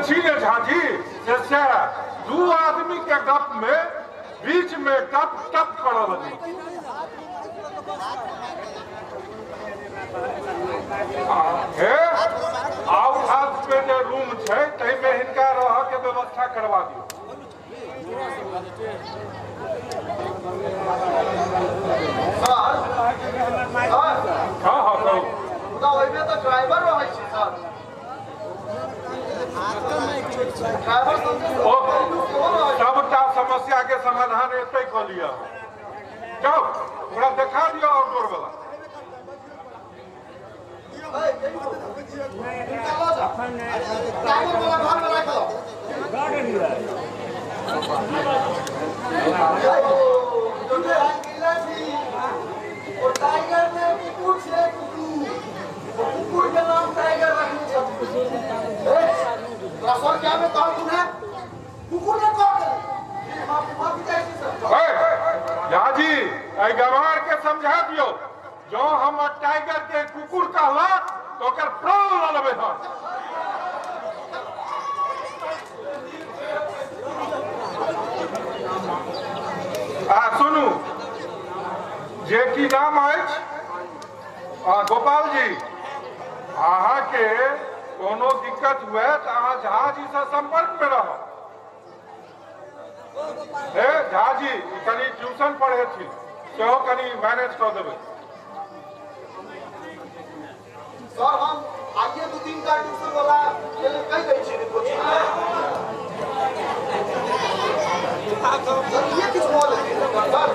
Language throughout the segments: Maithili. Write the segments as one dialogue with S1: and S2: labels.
S1: छी ने झाजी से सएह दू आदमी के गप में बीच में गप टप करऽ लगै छै। आ, हे आउट हाउस में जे रूम छै ताहिमे हिनका रहऽ के व्यवस्था करवा दियौ।
S2: Sir, sir.
S1: हँ हँ, कहू।
S2: मुदा ओहिमे तऽ ड्राइवर रहै छै सर। ड्राइवर संगे
S1: ओ
S2: सेहो रहै छै।
S1: सबटा समस्या के समाधान एतै कऽ लिअ। जाउ, ओकरा देखा दियौ आउटडोर वाला।
S2: टाइगर वाला घर में राख लो। ओ टाइगर में कुकुर छै, कुकुर। ओ कुकुर के नाम टाइगर रखने छथिन। ए, तोरा सर क्या में कहलखुन है? कुकुर ने कह देले। माफी, माफी चाहै छी सर।
S1: झाजी, एहि गवार के समझा दियौ, जँ हमर टाइगर के कुकुर कहलक तऽ ओकर प्राण लऽ लेबै हम। आ सुनू जे की नाम अछि, आ गोपाल जी, अहाँके कोनो दिक्कत हुए तऽ अहाँ झा जी से संपर्क में रहब। हे झा जी, ई कनि ट्यूशन पढ़ेथिन, सेहो कनि मैनेज कऽ देबै।
S2: सर, हम आइए दू तीन टा ट्यूशन वाला के लेल कहि दै छियै कोचिंग में। जल्दिए किछु भऽ जेतै सर।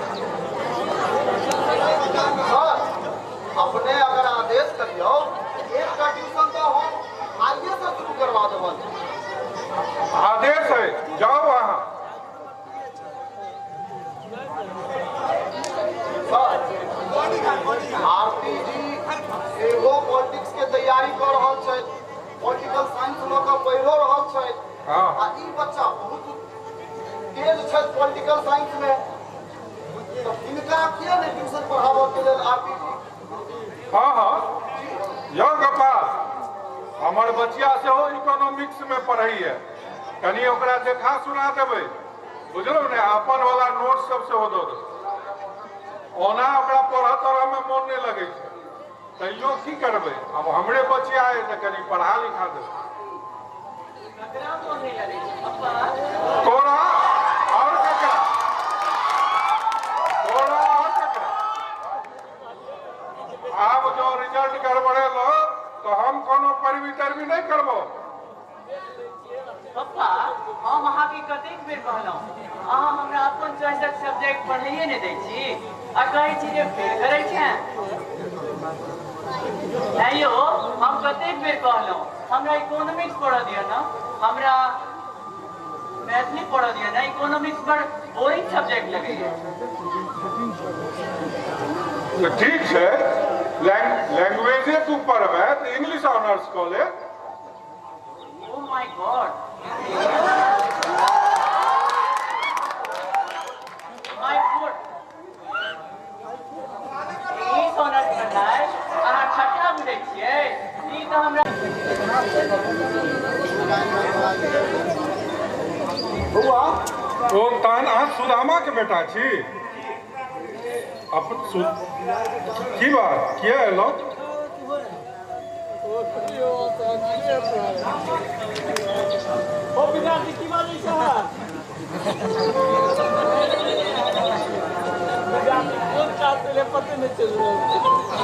S2: सर, अपने अगर आदेश करियौ, एकटा ट्यूशन तऽ हम आइए से शुरू करवा देबल।
S1: आदेश है, जाउ अहाँ।
S2: सर, आरती जी सेहो पॉलिटिक्स के तैयारी कऽ रहल छथि, पॉलिटिकल साइंस लऽ कऽ पढ़िओ रहल छथि। आ ई बच्चा बहुत तेज छथि पॉलिटिकल साइंस में, तऽ हिनका किया नहि ट्यूशन पढ़ाबऽ के लेल आरती जी?
S1: हँ हँ, यौ गोपाल, हमर बचिया सेहो इकोनॉमिक्स में पढ़ैया, कनि ओकरा देखा सुना देबै, बुझलहुँ ने? अपन वाला नोट सब सेहो दऽ देबै। ओना ओकरा पढ़ऽ तढ़ऽ में मोन नहि लगै छै, तैयो की करबै, आब हमरे बचिया अइ तऽ कनि पढ़ा लिखा देबै।
S3: ककरा मोन नहि लगै छै पप्पा?
S1: तोरा आओर ककरा, तोरा आओर ककरा। आब जो रिजल्ट गड़बड़ेलो तऽ हम कोनो पैरवी तैरवी नहि करबो।
S3: पप्पा, हम अहाँके कतेक बेर कहलहुँ, अहाँ हमरा अपन चॉइसक सब्जेक्ट पढ़ैए नहि दै छी आ कहै छी जे फेल करै छेँ। ऐं यौ, हम कतेक बेर कहलहुँ, हमरा इकोनॉमिक्स पढ़ऽ दिअ ने, हमरा मैथिली पढ़ऽ दिअ ने, इकोनॉमिक्स बड़ बोरिंग सब्जेक्ट लगैए।
S1: तऽ ठीक छै, लैंग्वेजे तू पढ़बै तऽ इंग्लिश ऑनर्स कऽ ले।
S3: Oh my God! My foot! English honours पढ़नाइ अहाँ ठट्ठा बुझै छियै? ई तऽ हमरा
S2: बौआ।
S1: ओ तहन अहाँ सुदामाके बेटा छी? अपन सु की बात, किया एलहुँ?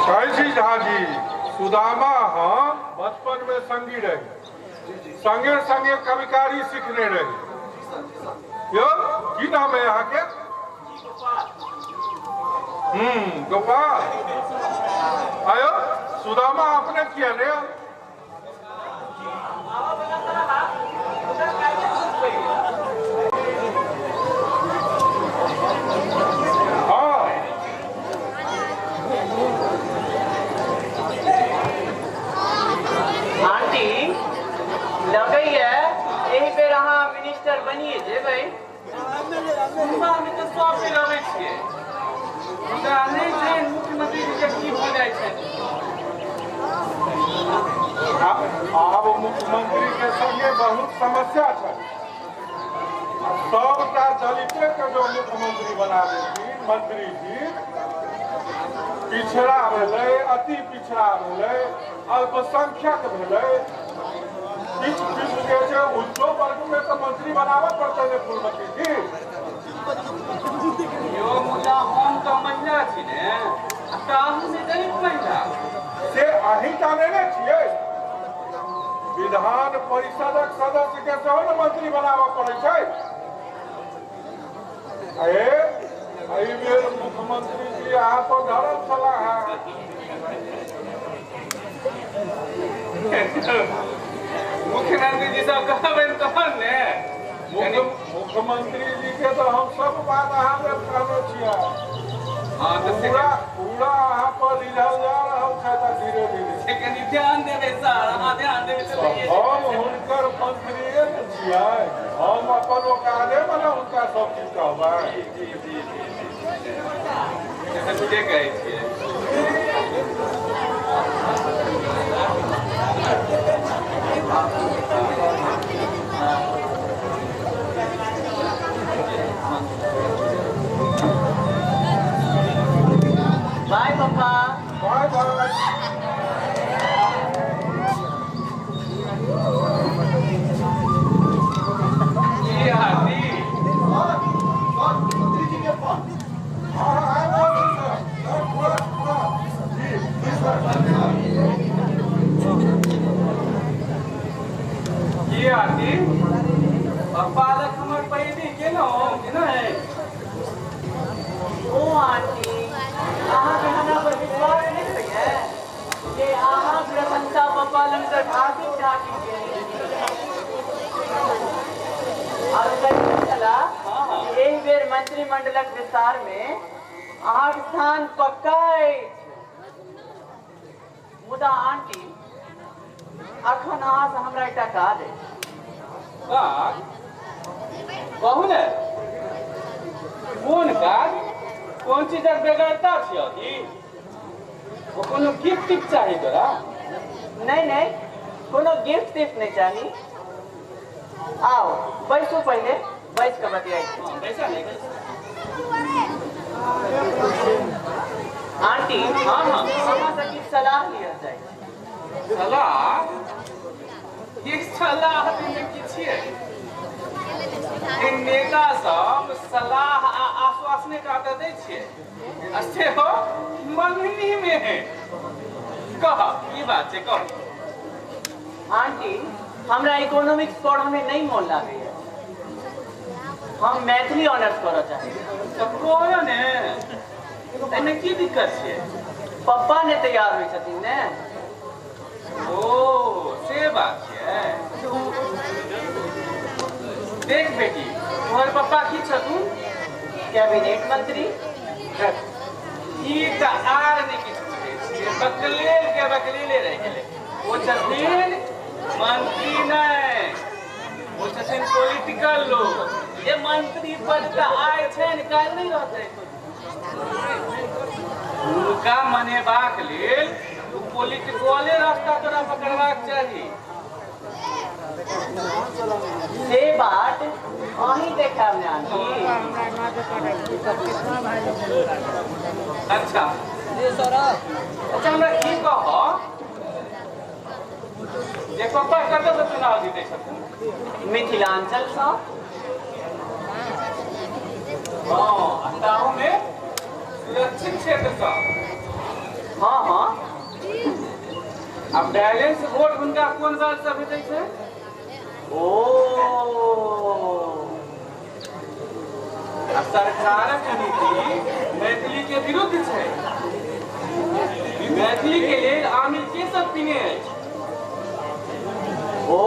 S1: कहै छी झाजी, सुदामा हम बचपन में संगी रही, संगे संगे कविकारी सीखने रही। यौ, की नाम है अहाँके? गोपाल। आयो सुदामा, अपने किया ने आयल? हँ।
S3: आंटी, लगैया एहि बेर अहाँ मिनिस्टर बनिए जेबै। सुनबामे तऽ सब बेर अबै छियै, मुदा नहि जानि मुख्यमंत्री जी के की भऽ जाइ छनि।
S1: आब मुख्यमंत्री के संगे बहुत समस्या जो मुख्यमंत्री बना देथिन मंत्री जी, पिछड़ा भेलै, अति पिछड़ा भेलै, अल्पसंख्यक भेलै, किछु किछु जे छै उच्चो वर्गमे तऽ मंत्री बनाबऽ पड़तै ने फूलमती जी।
S3: यो मुदा हम तऽ महिला छी ने, आ ताहूमे दलित महिला।
S1: से अहीं टा नहि ने छियै, विधान परिषदक सदस्य के सेहो ने मंत्री बनाबऽ पड़ै छै। एहि बेर मुख्यमंत्री जी अहाँ पर धरल छलाह हेँ।
S3: मुख्यमंत्री जी सब कहबनि तहन ने।
S1: मुख्यमंत्री जी के तऽ हम सब बात अहाँ लेल कहने छियै।
S3: हँ तऽ से
S1: पूरा पूरा अहाँ पर रिझल जा रहल छथि धीरे धीरे।
S3: से कनि ध्यान देबै सर, अहाँ ध्यान देबै तऽ भइए
S1: हम
S3: जेतै।
S1: हुनकर मंत्रिये ने छियै, हम अपन औकादेमे ने हुनका सब चीज कहबै।
S3: जी जी जी जी जी, से तऽ ठीके कहै छियै।
S4: बाय पप्पा।
S1: Bye bye.
S3: की आरती?
S2: सर, सर, मंत्री जी के फोन।
S1: हँ हँ, आबि रहल छी सर। सर, पूरा पूरा जी जी सर।
S3: की आरती, पप्पा लग हमर पैरवी केलहुँ कि नहि?
S4: ओ आंटी, अहाँके हमरा पर विश्वास नहि होइए जे अहाँ प्रशंसा पप्पा लग तऽ ढाकी ढाकी केने। आर कहियो छला जे एहि बेर मंत्रिमंडलक विस्तार मे अहाँक स्थान पक्का अछि। मुदा आंटी, अखन अहाँसँ हमरा एकटा काज अछि।
S3: काज? कहू ने, कोन काज? कोन चीजक बेगरता छियौ की? ओ कोनो गिफ्ट तिफ्ट चाही तोरा?
S4: नहि नहि, कोनो गिफ्ट तिफ्ट नहि चाही। आउ बैसू, पहिले बैस कऽ बतियाइ छी।
S3: हँ, बैसा ने, बैसा।
S4: आंटी,
S3: हँ हँ,
S4: अहाँसँ किछु सलाह लिअ जाइ छी।
S3: सलाह? ये सलाह देने की छियै? ई नेता सब सलाह आ आश्वासने टा तऽ दै छियै, आ सेहो मंगनी मे। कह, की बात छै, कह।
S4: आंटी, हमरा इकोनॉमिक्स पढ़ऽमे नहि मोन लागैए, हम मैथिली ऑनर्स करऽ चाहै छी।
S3: तऽ करऽ ने, एहिमे की दिक्कत छै?
S4: पप्पा नहि तैयार होइ छथिन ने।
S3: ओ से बात छै। देख बेटी, तोहर पप्पा की छथुन?
S4: कैबिनेट मंत्री।
S3: ई तऽ आर नहि किछु बुझै छियै, बकलेल के बकलेले रहि गेलै। ओ छथिन मंत्री नहि, ओ छथिन पॉलिटिकल लोग। जे मंत्री पद तऽ आइ छनि, काल्हि नहि रहतै। हुनका मनेबाक लेल पॉलिटिकले रास्ता तोरा पकड़बाक चाही।
S4: से बाट अहीं देखायब ने आंटी।
S3: अच्छा अच्छा, हमरा की कह जे पप्पा कतऽसँ चुनाव जीतै छथिन?
S4: मिथिलांचलसँ।
S3: हँ, आ ताहूमे सुरक्षित क्षेत्रसँ?
S4: हँ हँ।
S3: आ बैलेंस वोट हुनका कोन दलसँ भेटै छै?
S4: ओ
S3: आ सरकारक नीति मैथिली के विरुद्ध छै। मैथिली के लेल आमिल के सब पीने अछि?
S4: ओ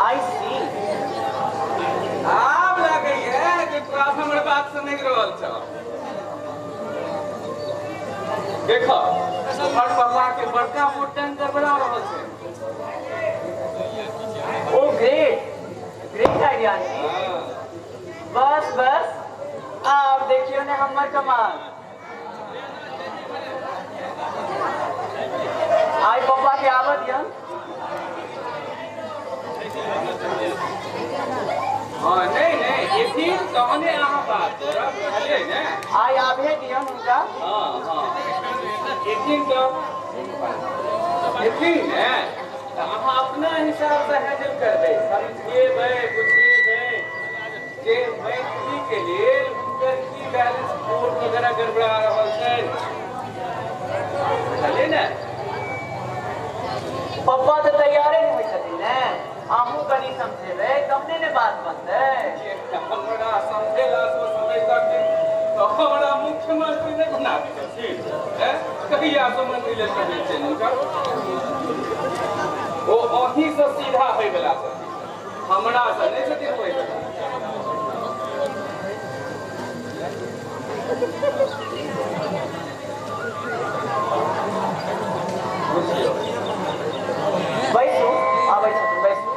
S4: आई सी।
S3: आब लागैए जे तोरा हमर बात समझ रहल छौ। देख, तोहर पप्पा के बड़का वोट बैंक गड़बड़ा रहल छै।
S4: ओ ग्रेट, ग्रेट आइडिया aunty. बस बस, आब देखियौ ने हमर कमाल। आइ पप्पा के आबऽ दियन।
S3: हँ, नहि नहि, एथिन तहन। तहने अहाँ बात करब, बुझलियै ने?
S4: आइ आबे दियौन हुनका।
S3: हँ हँ, एथिन तऽ एथिन ने, तऽ अहाँ अपना हिसाबसँ हैंडल करबै, समझेबै बुझेबै जे मैथिलीके लेल हुनकर की बैलेंस बोर्ड वगैरह गड़बड़ा रहल छै, बुझलियै ने?
S4: पप्पा तऽ तैयारे नहि होइ छथिन ने, अहूँ कनि समझेबै तबने ने बात बनतै।
S3: हमरा समझेला से समझलखिन तऽ हमरा मुख्यमंत्री नहि बना देलखिन। कहिया से मंत्री लेल कहै छै हुनकर, ओ अहीँसँ सीधा होइवला छथिन, हमरा से नहि छथिन होइवला। बुझियौ।
S4: बैसू, आबै छथिन, बैसू।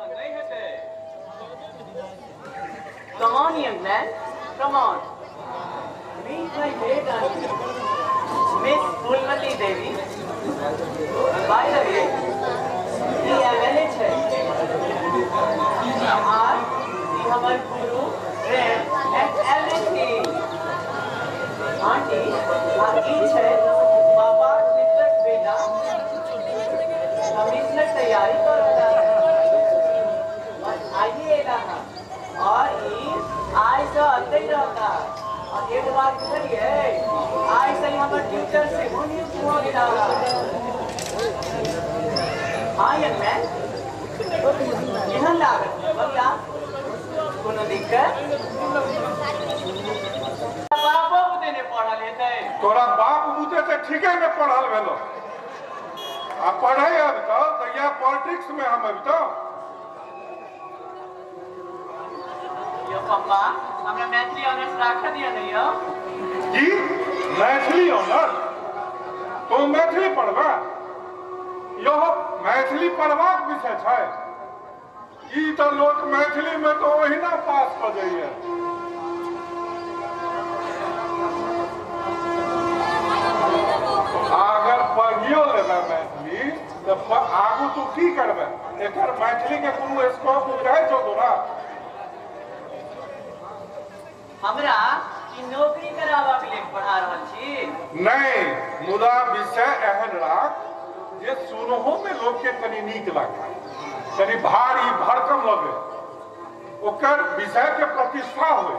S3: नहि हेतै।
S4: Come on, young man. Come on. Meet my great auntie, Miss Fulmati Devi. By the way, E MLA छै आर ई हमर गुरु, फ्रेंड एंड एवरीथिंग। आंटी, आ ई छै पापाक मित्रक बेटा, कमिश्नर तैयारी कर रहला है और आइए एला हन और ई आइ से अतै रहता। और एगो बात बुझलियै, आइ से ही हमर ट्यूटर सेहो नियुक्त भऽ गेला। हाँ यंग मैन, केहन लागत बलिया? कोनो दिक्कत? बापो बुते नहि पढ़ल हेतै।
S1: तोरा बाप बुते तऽ ठीके ने पढ़ल भेलो, आ पढ़े अबितौ तऽ इएह पॉलिटिक्स में हम अबितौ?
S4: यौ पप्पा, हमरा मैथिली ऑनर्स राखऽ दिअ ने यौ।
S1: की, मैथिली ऑनर्स? तू मैथिली पढ़बे? यौ, मैथिली पढ़बाक विषय छै? ई तऽ लोक मैथिली में तऽ ओहिना पास कऽ जाइए। आ अगर पढ़ियो लेबै मैथिली तऽ आगू तू की करबै? एकर मैथिली के कोनो स्कोप बुझाइ छौ तोरा?
S4: हमरा ई नौकरी कराबऽ के लेल पढ़ा रहल छी?
S1: नहि, मुदा विषय एहन राख जे सुनहो में लोक के कनि नीक लागे, कनि भारी भरकम लगे, ओकर विषय के प्रतिष्ठा होय।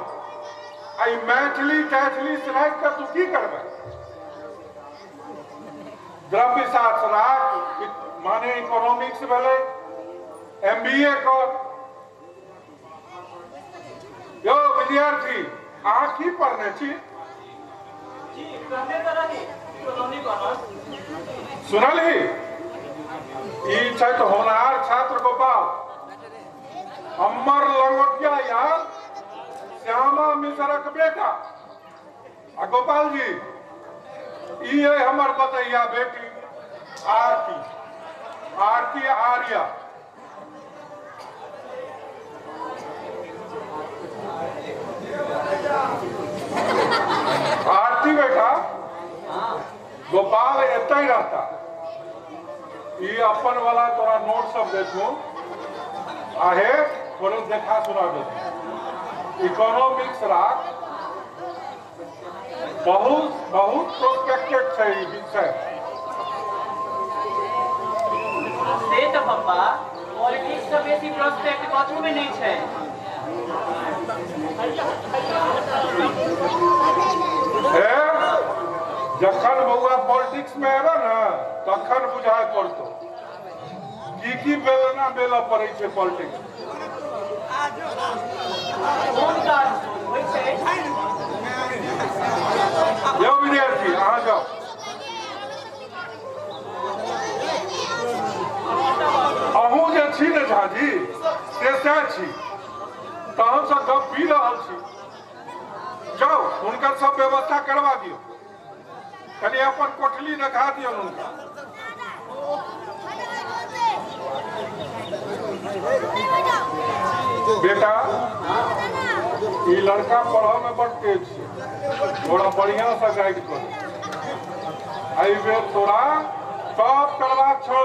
S1: आ ई मैथिली तैथिली से राखि कऽ तू की करबै? द्रव्य शास्त्र राख, माने इकोनॉमिक्स भेलै, एमबीए कर। यौ विद्यार्थी, अहाँ की पढ़ने छी?
S4: जी, कहने तऽ रही, इकोनॉमिक ऑनर्स।
S1: सुनलही? ई छथि होनहार छात्र गोपाल, हमर लंगोटिया यार श्यामा मिश्रक बेटा। आ गोपाल जी, ई है हमर बतैया बेटी आरती, आरती आर्या। आरती बेटा, गोपाल एतै रहता। ई अपन वाला तोरा नोट सब देखू, आहे थोड़े देखा सुना देथुन। इकोनॉमिक्स राख, बहुत बहुत प्रोस्पेक्टेड छै ई विषय।
S4: से तऽ पप्पा, पॉलिटिक्स सँ बेसी प्रोस्पेक्ट कथू मे नहि छै।
S1: हे, जखन बौआ पॉलिटिक्स मे एबे ने, तखन बुझाय पड़तो की की बेलना बेलऽ पड़ै छै पॉलिटिक्स।
S4: कोन काज होइ छै?
S1: यौ विद्यार्थी, अहाँ जाउ। अहूँ जे छी ने झाजी, से सएह छी, तहन से गप पी रहल छी। जाउ, हुनकर सब व्यवस्था करवा दियौ, कनि अपन कोठली देखा दियौ हुनका। बेटा, ई लड़का पढ़ऽ में बड़ तेज छै, थोड़ा बढ़िया से गाइड कर। एहि बेर तोरा टॉप करबाक छौ।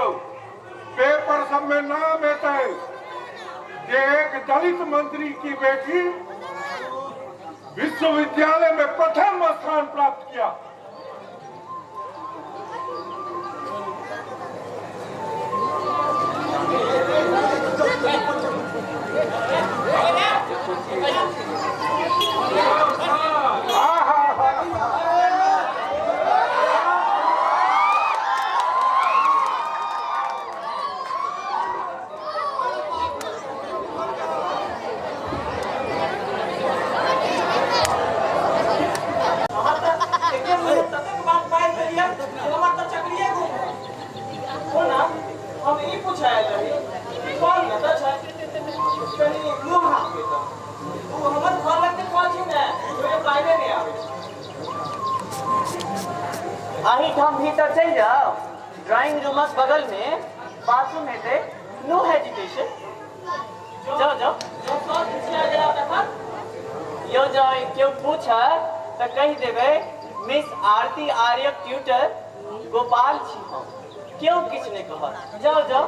S1: पेपर सबमे नाम हेतै जे एक दलित मंत्री की बेटी विश्वविद्यालय में प्रथम स्थान प्राप्त किया।
S3: हम ई पूछे आयल रही कि कॉल कतऽ छै, कनि मुँह हाथ के तऽ ओ हमर घर लग के कॉल छै ने, ओहिमे पाइने नहि आबै छै। अहिठाम भीतर चलि जाउ, ड्राइंग रूमक बगल मे बाथरूम हेतै, नो हेजिटेशन, जाउ जाउ। जँ सर पूछिया गेला तखन यौ जँ केओ पूछे तऽ कहि देबै मिस आरती आर्यक ट्यूटर गोपाल छी हम, केओ किछु नहि कहत, जाउ जाउ।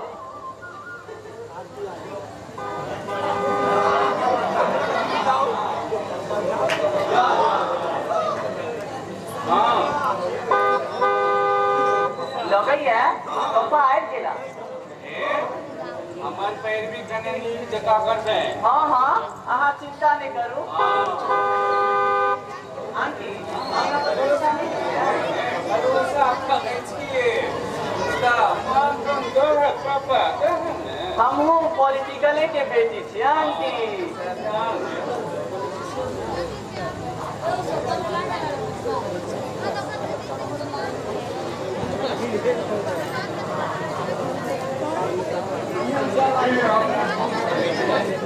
S3: लगैया पप्पा आबि गेला।
S5: हमर पैरवी कने नीक जकाँ करबै।
S3: हँ हँ, अहाँ चिंता नहि करू। आंटी, हमरा पर भरोसा नहि होइए?
S5: भरोसा करै छियै, मुदा मन कम दह पापा, दह ने।
S3: हमहूँ पॉलिटिकले के बेटी छी आंटी।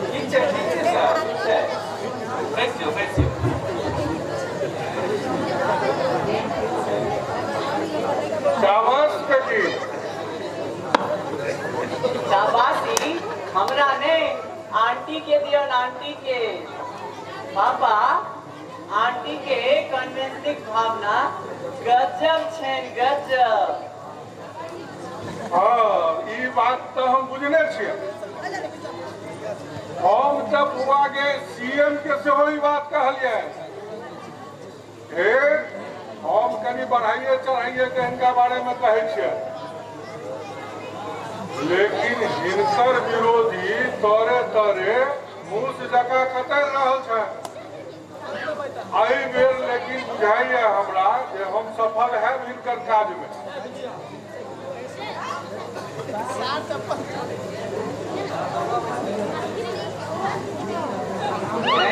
S5: ठीक छै, ठीक छै सर, ठीक छै। बैस जाउ, बैस जाउ।
S1: शाबाश बेटी।
S3: शाबाशी हमरा नहि, आंटी के दियौन, आंटी के। पापा, आंटी के कन्वेंसिंग भावना गजब छनि, गजब।
S1: हँ, ई बात तऽ हम बुझने छियै। हम तऽ बुआ के सीएम के सेहो ई बात कहलियै। हे, हम कनि बढ़ाइए चढ़ाइए के हिनका बारे में कहै छियै, लेकिन हिनकर विरोधी तरे तरे मूस जकाँ कतरि रहल छै एहि बेर। लेकिन बुझाइए हमरा जे हम सफल हैब हिनकर काजमे।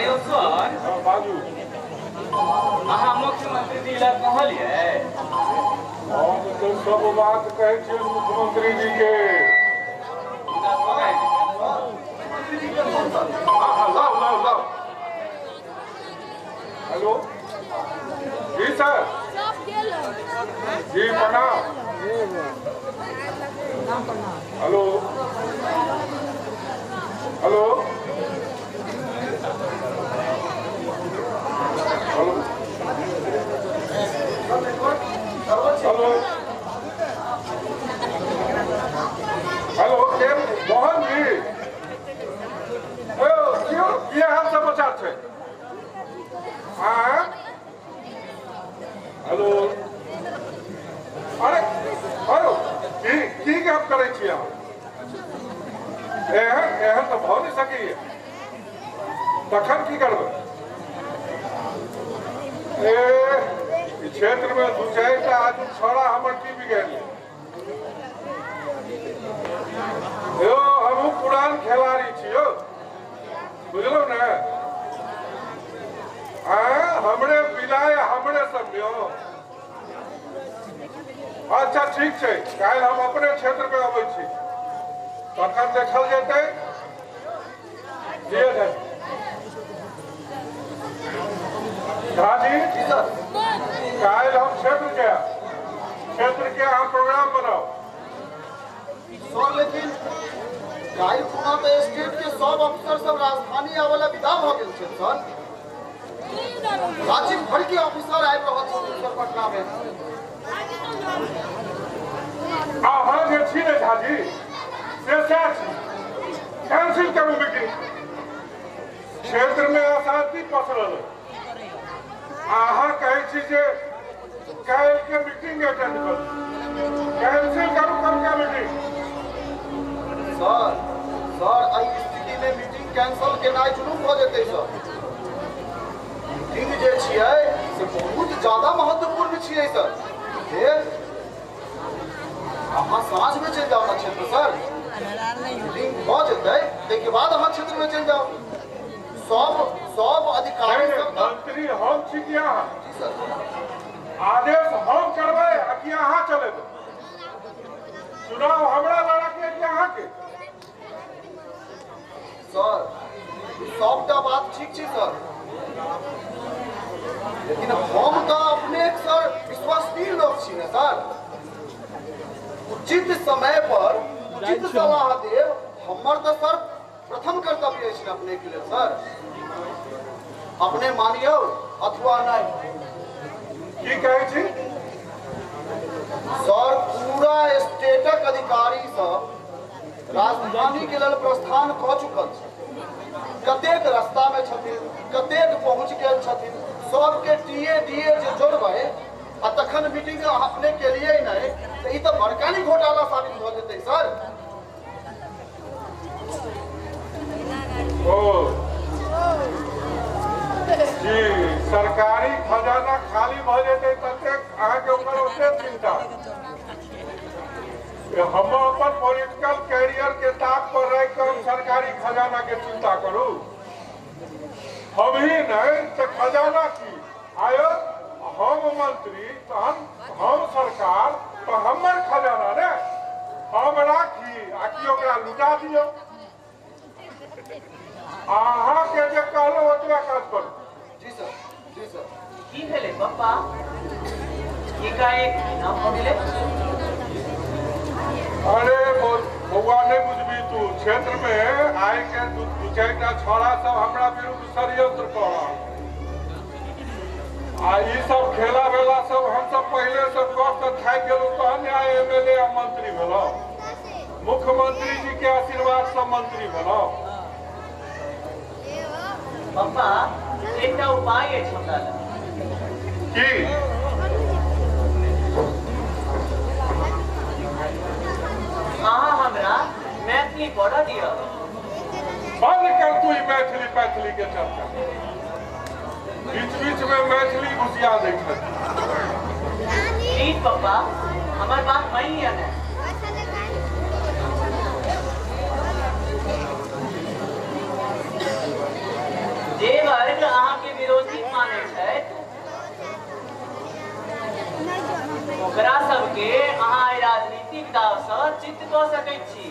S5: यौ सर।
S1: हँ, बाजू।
S5: अहाँ मुख्यमंत्री जी लग कहलियै?
S1: हम तऽ सब बात कहै छियै मुख्यमंत्री जी के।
S5: हुनका फोन आबि गेल।
S1: हाँ हाँ, लाओ लाओ लाओ। हेलो जी सर। जी प्रणाम। Hello hello hello hello hello, के मोहन जी? ओ क्यों, की हाल समाचार छै? हाँ, हेलो। अरे हेलो, की की गप करै छी अहाँ? एहन एहन तऽ भऽ नहि सकैए। तखन की करबै? ए, ई क्षेत्रमे दू चारिटा आदमी छौड़ा हमर की बिगाड़ि यौ। हमहूँ पुरान खेलाड़ी छी यौ, बुझलहुँ ने? आँय, हमरे बिलाय हमरे सब यौ। अच्छा ठीक छै, काल्हि हम अपने क्षेत्रमे अबै छी, तखन देखल जेतै। जी झाजी, काल्हि हम क्षेत्रके अहाँ प्रोग्राम बनाउ।
S2: सर, लेकिन काल्हि खुना तऽ स्टेट के सब अफसर सब राजधानी आबे ला विदा भऽ गेल छै सर। राज्य भर के ऑफिसर आबि रहल छथिन सर पटना में।
S1: अहाँ जे छी ने झाजी, से सएह छी। कैंसिल करू मीटिंग। क्षेत्रमे अशांति पसरल अइ। अहाँ कहै छी जे काल्हिके मीटिंग अटेंड करू। कैंसिल करू कलका मीटिंग।
S2: सर, सर, एहि स्थितिमे मीटिंग कैंसिल केनाइ जुलुम भऽ जेतै सर। मीटिंग जे छियै से बहुत ज्यादा महत्वपूर्ण छियै सर। से अहाँ साँझमे चलि जाउ ने क्षेत्र सर। मीटिंग भऽ जेतै ताहिके बाद अहाँ क्षेत्रमे चलि जाउ। सब सब अधिकारी
S1: नहि, नहि,
S2: सब
S1: मंत्री हम छी कि अहाँ?
S2: जी सर।
S1: आदेश हम करबै आ कि अहाँ चलेबै? चुनाव हमरा लड़के कि अहाँके?
S2: सर, सबटा बात ठीक छै सर, लेकिन हम तऽ अपने सर विश्वसनीय लोक छी ने सर। उचित समय पर उचित सलाह देब हमर तऽ सर प्रथम कर्तव्य अछि ने अपने के लेल सर। अपने मानियौ अथवा नहि।
S1: की कहै छी?
S2: सर, पूरा स्टेटक अधिकारी सब राजधानी के लेल प्रस्थान कऽ चुकल छै। कतेक रास्ता में छथिन, कतेक पहुंच गेल छथिन, सबके टी ए डी ए जे जोड़बै आ तखन मीटिंग अपने के लिए नहि तऽ ई तऽ बड़का नी घोटाला साबित भऽ जेतै सर।
S1: ओ जी, सरकारी खजाना खाली भऽ जेतै ततेक अहाँके ओकर ओते चिंता। हम अपन पॉलिटिकल कैरियर के ताक पर रहि कऽ हम सरकारी खजाना के चिंता करू? हम ही नहीं तऽ खजाना की आयो? हम मंत्री तहन हम सरकार, तऽ हमर खजाना ने, हम राखी आ कि ओकरा लुटा दियौ? अहाँके जे कहलहुँ ओतबे काज करू।
S2: जी सर, जी सर।
S4: की भेलै पप्पा? एकाएक एना भऽ गेलै?
S1: अरे बौआ, नहि बुझबी तू। क्षेत्रमे आइ के दू दू चारिटा छौड़ा सब हमरा विरुद्ध षड्यंत्र कऽ रहल आ ई सब खेला वेला सब हमसब पहिले से कऽ के थाकि गेलहुँ, तहन ने आइ एम एल ए आ मंत्री भेलहुँ। मुख्यमंत्री जी के आशीर्वाद से मंत्री भेलहुँ।
S4: पप्पा, एकटा उपाय अछि हमरा लग।
S1: की?
S4: अहाँ हमरा मैथिली पढ़ऽ दिअ।
S1: बंद कर तू ई मैथिली पैथिली के चर्चा। बीच बीच में मैथिली घुसिया दै छथि।
S4: प्लीज पप्पा, हमर बात मानि लिअ ने। जे वर्ग अहाँके विरोधी मानै छथि, ओकरा सबके अहाँ एहि राजनीतिक दावसँ चित्त कऽ सकैत छी।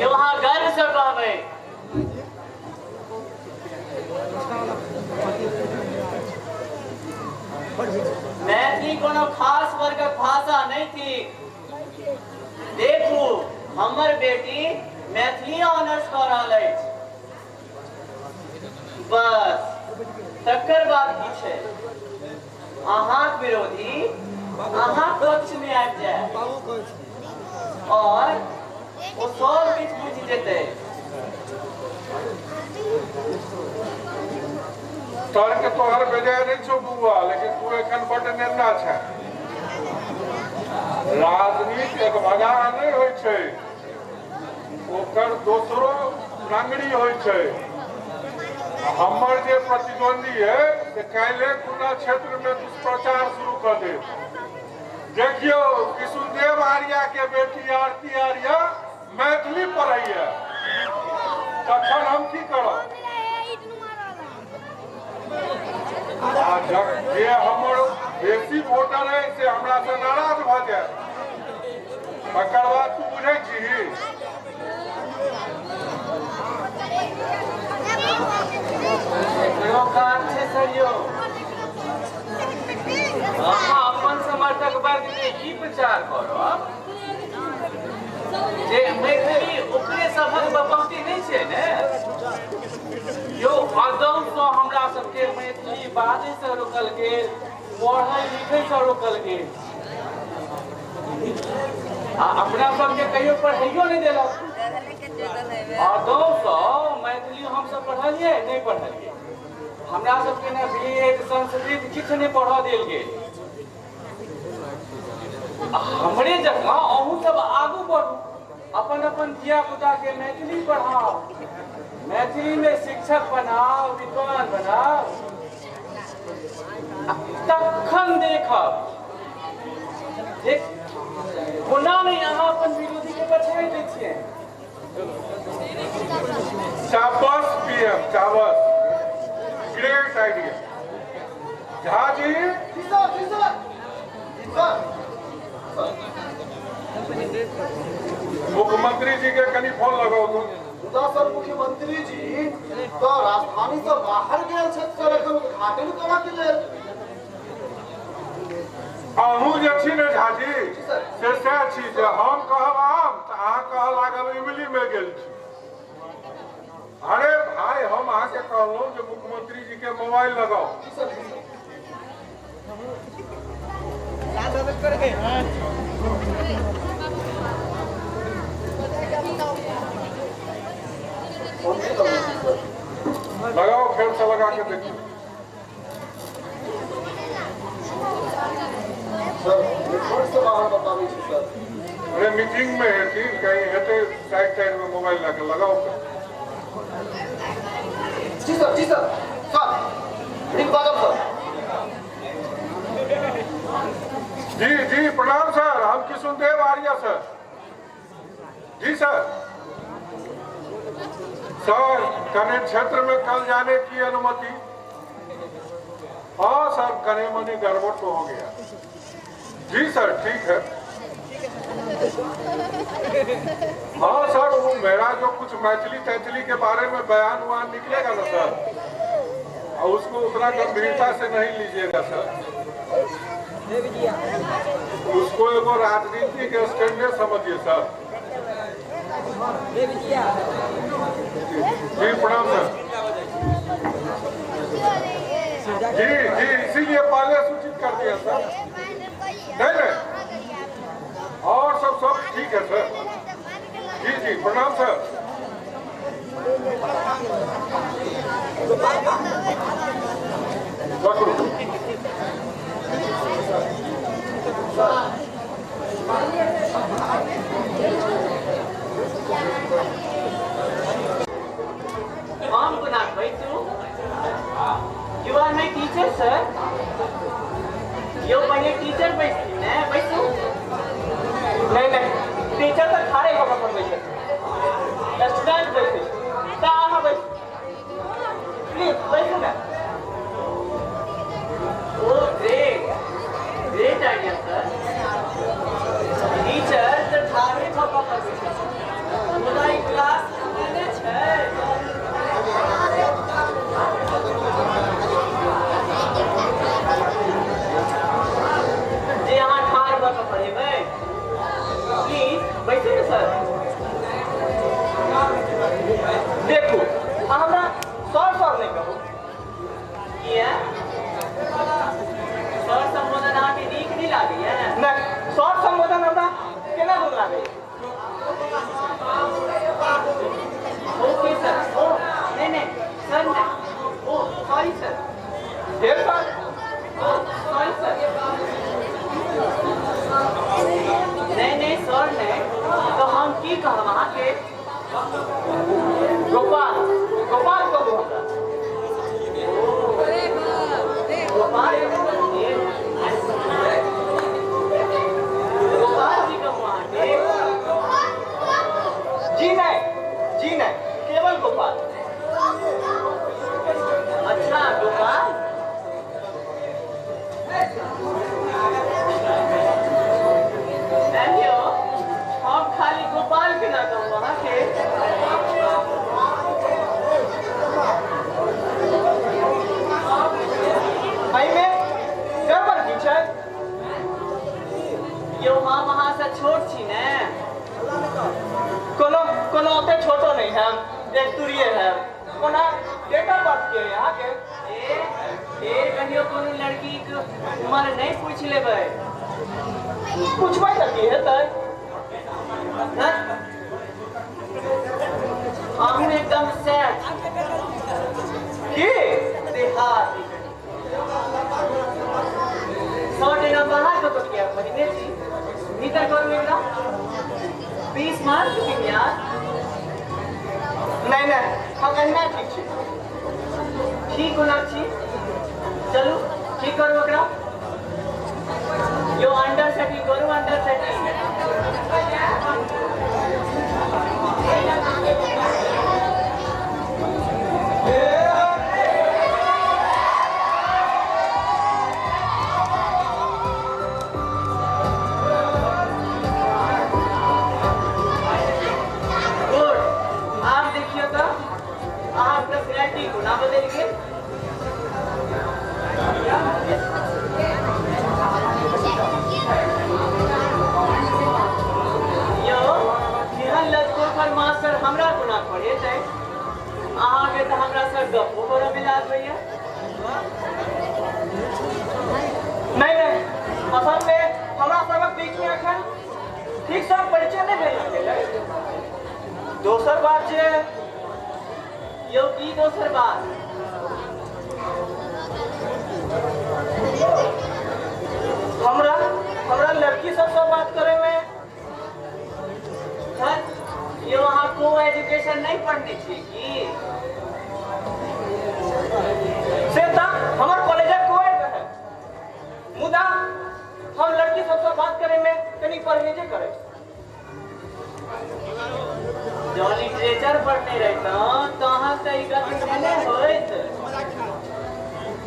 S4: यौ, अहाँ गर्वसँ कहबै। मैथिली कोनो खास वर्गक भाषा नहि थिक। देखू, हमर बेटी मैथिली ऑनर्स कऽ रहल अछि। बस, तकर बाद की छै, अहाँक विरोधी अहाँक पक्षमे आबि जायत और ओ सब किछु बुझि जेतै।
S1: तर्क तोहर बेजाय नहि छौ बौआ, लेकिन तू एखन बड्ड नेन्ना छै। राजनीति एक भगा नहि होइ छै, ओकर दोसरो रंगड़ी होइ छै। हमर जे प्रतिद्वंदी है से काल्हि खुना क्षेत्र में दुष्प्रचार शुरू कऽ देत। देखियौ, किशुनदेव आर्या के बेटी आरती आर्या मैथिली पढ़ैया, तखन हम की करब? आ जे हमर बेसी वोटर है से हमरा से नाराज भऽ जायत, तकर बाद तू बुझै छीही?
S3: एकरो काज छै सर यौ। अहाँ अपन समर्थक वर्गमे ई प्रचार करब जे मैथिली ओकरे सभक बपौती नहि छै ने यौ। अदौसँ हमरा सबके मैथिली बाजैसँ रोकल गेल, पढ़ै लिखैसँ रोकल गेल।
S5: आ अपना सबके कहियो पढ़ैयो नहि देलक। अदौसँ मैथिली हमसब पढ़लियै नहि पढ़लियै। हमरा सबके ने वेद संस्कृत किछु नहि पढ़ऽ देल गेल। हमरे जकाँ अहूँ सब आगू बढ़ू, अपन अपन धिया पुता के मैथिली पढ़ाउ, मैथिली में शिक्षक बनाउ, विद्वान बनाउ, तखन देखब जे कोना नहि अहाँ अपन विरोधी के पछाड़ि दै छियै।
S1: शाबाश पीएम, शाबाश, ग्रेट आइडिया। झा जी।
S2: जी सर, जी सर, जी सर।
S1: मुख्यमंत्री जी के कनी फोन लगाओ तो।
S2: मुदा सर, मुख्यमंत्री जी तऽ राजधानी से बाहर गेल छथि सर, एखन उद्घाटन करऽ के लेल।
S1: अहूँ जे छी ने झाजी,
S2: सर।
S1: से सएह छी जे हम कहब आम तऽ अहाँ कहऽ लागब इमली में गेल छी। अरे भाई, हम अहाँके कहलहुँ जे मुख्यमंत्री जी के मोबाइल लगाओ।
S2: जी सर, जी सर। फोन नहि लगै छै सर।
S1: लगाओ, फेर से लगा के देखियौ।
S2: सर, नेटवर्क से बाहर बताबै छै सर।
S1: अरे, मीटिंग में हेथिन कहीं, हेतै साइड साइड में मोबाइल लगा लगाओ फेर।
S2: जी सर, जी सर। सर, नीक बाजब सर।
S1: जी जी, प्रणाम सर, हम किशुनदेव आर्य सर। जी सर। सर, कने क्षेत्र में कल जाने की अनुमति? हाँ सर, कने मने गड़बड़ तो हो गया। जी सर, ठीक है। हाँ सर, वो मेरा जो कुछ मैथिली तैथिली के बारे में बयान उयान निकलेगा ना सर, और उसको उतना गंभीरता से नहीं लीजिएगा सर। उसको एगो राजनीति के स्टैंडर्ड समझिए सर। जी, प्रणाम सर। जी जी, इसीलिए पहले सूचित कर दिया सर। नहीं नहीं, और सब सब ठीक है सर। जी जी, प्रणाम सर। रखो।
S4: हम कोना बैसू? You are my teacher, sir. यौ, पहिले टीचर बैसथिन ने, बैसू।
S3: नहि नहि, टीचर तऽ ठाढ़े भऽ कऽ पढ़बै छथिन, स्टूडेंट बैसै छै। तऽ अहाँ बैसू, प्लीज, बैसू ने।
S4: Oh, great, great idea, sir. Teacher तऽ ठाढ़े भऽ कऽ पढ़बै छथिन, मुदा ई क्लास केने छै जे अहाँ ठाढ़ भऽ कऽ पढ़ेबै? प्लीज, बैसू ने सर।
S3: की
S4: देहाती शर्ट एना बाहर कतौ किया पहिरने छी? भीतर करू एकरा। 20 मार्क यार।
S3: नहि नहि, हम एहिना ठीक छी।
S4: ठीक कोना छी? चलू ठीक करू ओकरा। यो अंडर सेटिंग करू, अंडर सेटिंग। गुड। आब देखियौ तऽ अहाँ पर्सनैलिटी कोना बदलि गेल। यौ केहन लजकोकर मास्टर हमरा कोना पढ़ेतै? अहाँके तऽ हमरा से गप्पो करऽ मे लाज होइया।
S3: नहि नहि, असल मे हमरा सबक बीच मे एखन ठीक सँ परिचय नहि भेल छलै। दोसर बात जे
S4: यौ की दोसर बात?
S3: हमरा हमरा लड़की सबसँ बात करे मे
S4: सर, यौ अहाँ को एजुकेशन नहि पढ़ने छियै की?
S3: से तऽ हमर कॉलेजक कोएड रहै, मुदा हम लड़की सबसँ बात करे मे कनि परहेजे करै।
S4: जँ लिटरेचर पढ़ने रहितहुँ तऽ अहाँके ई गति नहि होइत।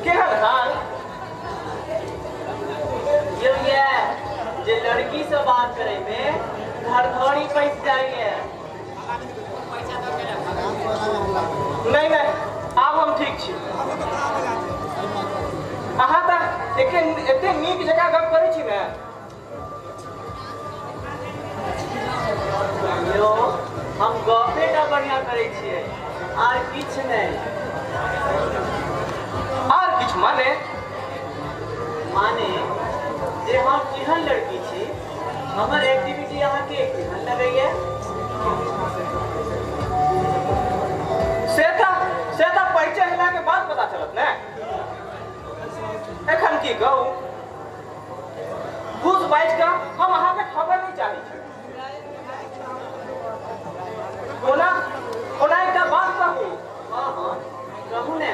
S3: केहन हाल?
S4: यौ इएह जे लड़की से बात करे मे धड़धड़ी पैसि जाइए।
S3: नहि नहि, आब हम ठीक छी। अहाँ तऽ एते नीक जकाँ गप करै छी ने।
S4: यौ हम गपे टा बढ़िआँ करै छियै, आर किछु नहि।
S3: आर किछु माने?
S4: माने जे हम केहन लड़की छी, हमर एक्टिविटी अहाँके केहन लगैया?
S3: से तऽ परिचय हेलाके बाद पता चलत ने। एखन की कहू, घूस बाजि कऽ हम अहाँके खबर नहि चाहै छी। ओना ओना एकटा बात कहू?
S4: हँ हँ, कहू ने।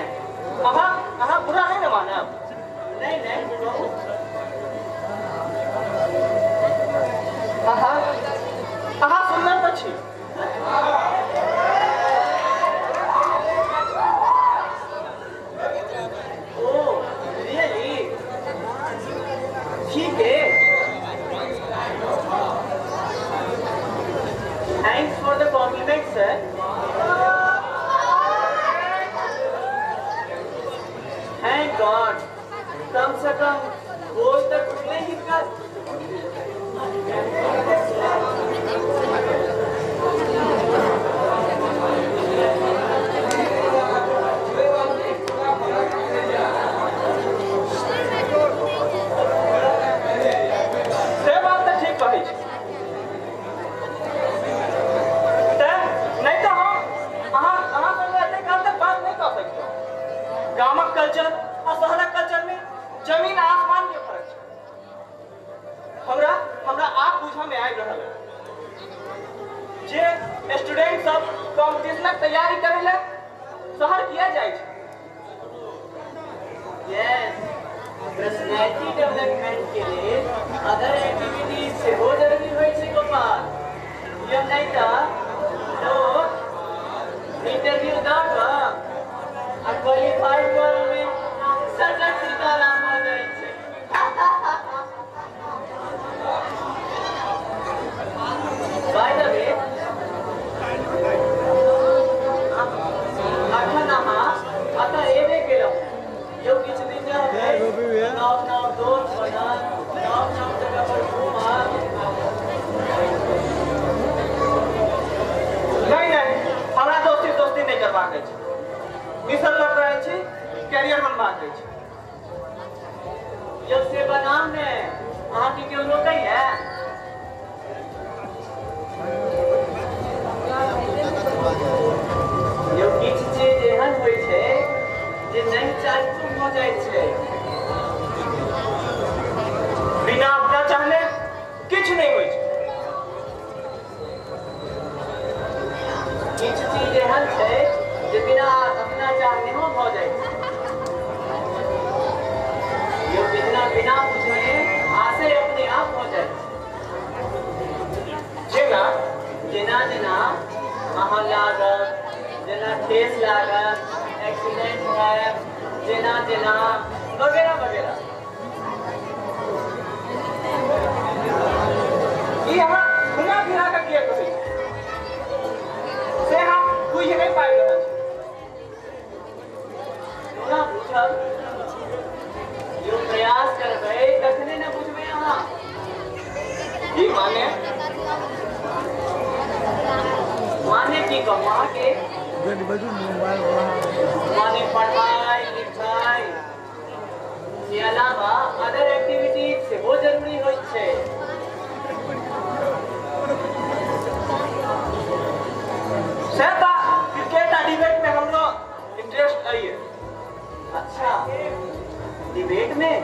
S3: अहाँ अहाँ बुरा नहि ने मानब?
S4: नहि नहि, कहू।
S3: अहाँ अहाँ सुन्दर तऽ छी।
S4: Oh really? ठीक है, thanks for the compliment sir. Thank God, कम से कम बोल तक खुलने हिनकर।
S3: से बात तऽ ठीक कहै छी। तेँ नहि तऽ हम अहाँ अहाँ संगे एते काल तक बात नहि कऽ सकितहुँ। गामक कल्चर आ शहरक कल्चर मे जमीन आ आसमान के फर्क छै। हमरा हमरा आब बुझऽ मे आबि रहल है जे स्टूडेंट सब कॉम्पिटिशनक तैयारी करै लए शहर किया जाइ छै।
S4: यस, पर्सनैलिटी डेवलपमेंट के लेल अदर एक्टिविटीज सेहो जरूरी होइ छै गोपाल। यौ नहि तऽ लोक इंटरव्यू दऽ कऽ आ क्वालिफाई करऽ मे सटक सीताराम भऽ जाइ छै। बाय the way, अखन अहाँ एतऽ एबे केलहुँ। यौ किछु दिन रहबै, नव नव दोस्त बनत, नव नव जगह पर घूमब।
S3: नहि नहि, हमरा दोस्ती दोस्ती नहि करबाक अछि। मिशन लऽ कऽ आयल छी, कैरियर बनबाक अछि।
S4: यौ से बनाउ ने, अहाँके केओ रोकैया? यौ किछु चीज एहन होइ छै लागत, एक्सीडेंट हैत, जेना जेना वगैरह वगैरह।
S3: ई अहाँ घुमा फिरा कऽ किए कहै छी से हम बुझि नहि पाबि रहल छी।
S4: कोना बुझब? यो प्रयास करबै तखने ने बुझबै अहाँ।
S3: की माने?
S4: माने की कहू अहाँके? माने पढ़ाइ लिखाइ के अलावा अदर एक्टिविटीज सेहो जरूरी होइत छै।
S3: से तऽ क्रिकेट आ डिबेट मे हमरो इंटरेस्ट अइए।
S4: अच्छा, डिबेट में?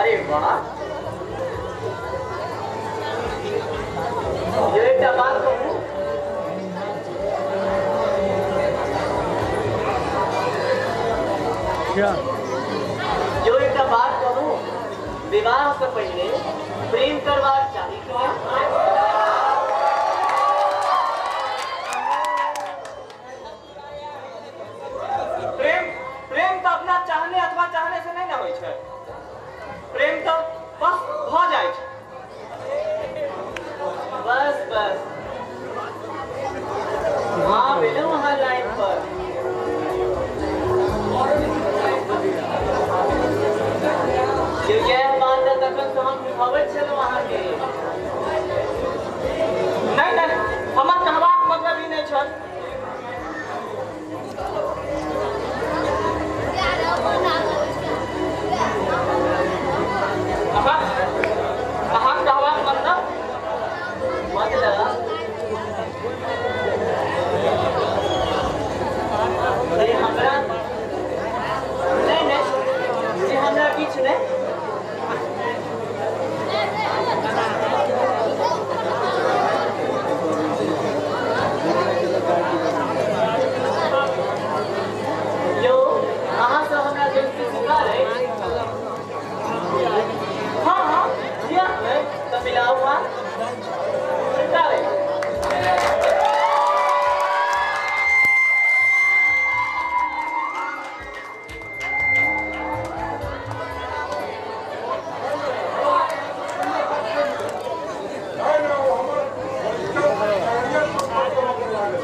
S4: अरे वाह, यो एकटा बात कहू? जो एकटा बात कहू, विवाह से पहिले प्रेम करबाक चाही कि नहि?
S3: प्रेम प्रेम तऽ अपना चाहने अथवा चाहने से नहि ने होइ छै। प्रेम तऽ बस भऽ जाइ छै।
S4: बस बस, हाँ, भेलहुँ अहाँ लाइन पर। यौ, इएह बात तऽ तखन से हम बुझाबैत छलहुँ अहाँके।
S3: नहि नहि, हमर कहबाक मतलब ई नहि छल। अहाँ अहाँ कहबाक मतलब?
S4: मतलब से हमरा नहि नहि, से हमरा किछु नहि। यौ, अहाँसँ हमरा गलती स्वीकार अछि।
S3: हँ हँ, किया नहि?
S4: तऽ मिलाउ हाथ।
S3: स्वीकार अछि।
S1: नहि नहि, ओ हमर पॉलिटिकल कैरियर पर प्रभाव लागल।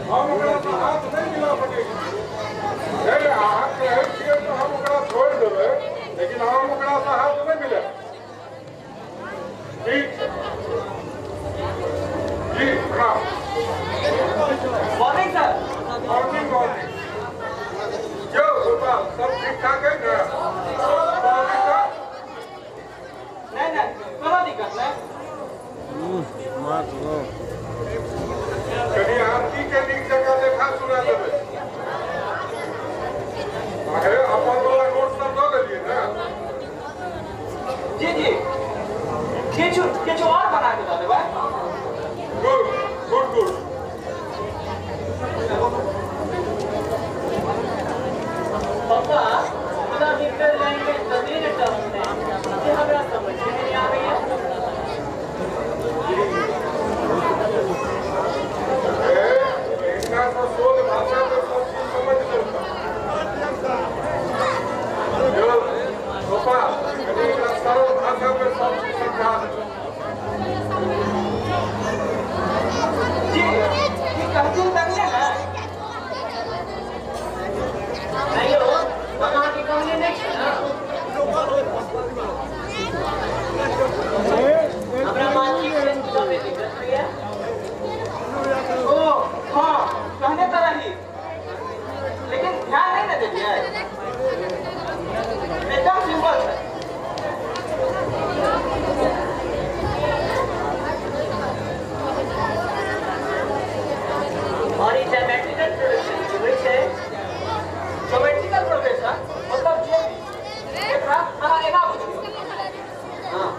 S1: हम ओकरासँ हाथ नहि मिला सकै छी। नहि नहि, अहाँ कहै छियै तऽ हम ओकरा छोड़ि देबै, लेकिन हम ओकरासँ हाथ नहि मिलायब। ठीक छै जी, प्रणाम।
S3: Morning sir.
S1: Morning, morning. यौ गोपाल, सब ठीक ठाक है ने? सब ठीक ठाक?
S3: नहि नहि, कोनो दिक्कत नहि।
S1: कनि आरती के नीक जकाँ देखा सुना देबै। अरे, अपन वाला नोट सब दऽ देलियै ने?
S3: जी जी, किछु किछु आओर बना के दऽ देबै।
S1: Good good good.
S4: पप्पा, मुदा हिनकर लैंग्वेज तते ने टफ छै जे हमरा समझे नहि आबैया।
S1: ए, हिनका तऽ शोध भाषा के सब चीज समझ लेता। यौ गोपाल, कनि एकरा सरल बुझा देबै।
S3: जी की कहथिन तनिए ने।
S4: नहीं हो, हम अहाँके कहने नहि छी ने। हमरा मानसिक सेंस बुझऽमे दिक्कत होइए।
S3: ओ हाँ, कहने तऽ रही, लेकिन ध्यान नहीं ने देलियै। एकदम सिंपल छै।
S4: और ई ज्योमेट्रिकल प्रोडक्शन की होइ छै?
S3: ज्योमेट्रिकल प्रोग्रेशन मतलब जे भी, एकरा अहाँ एना बुझियौ।
S4: हाँ।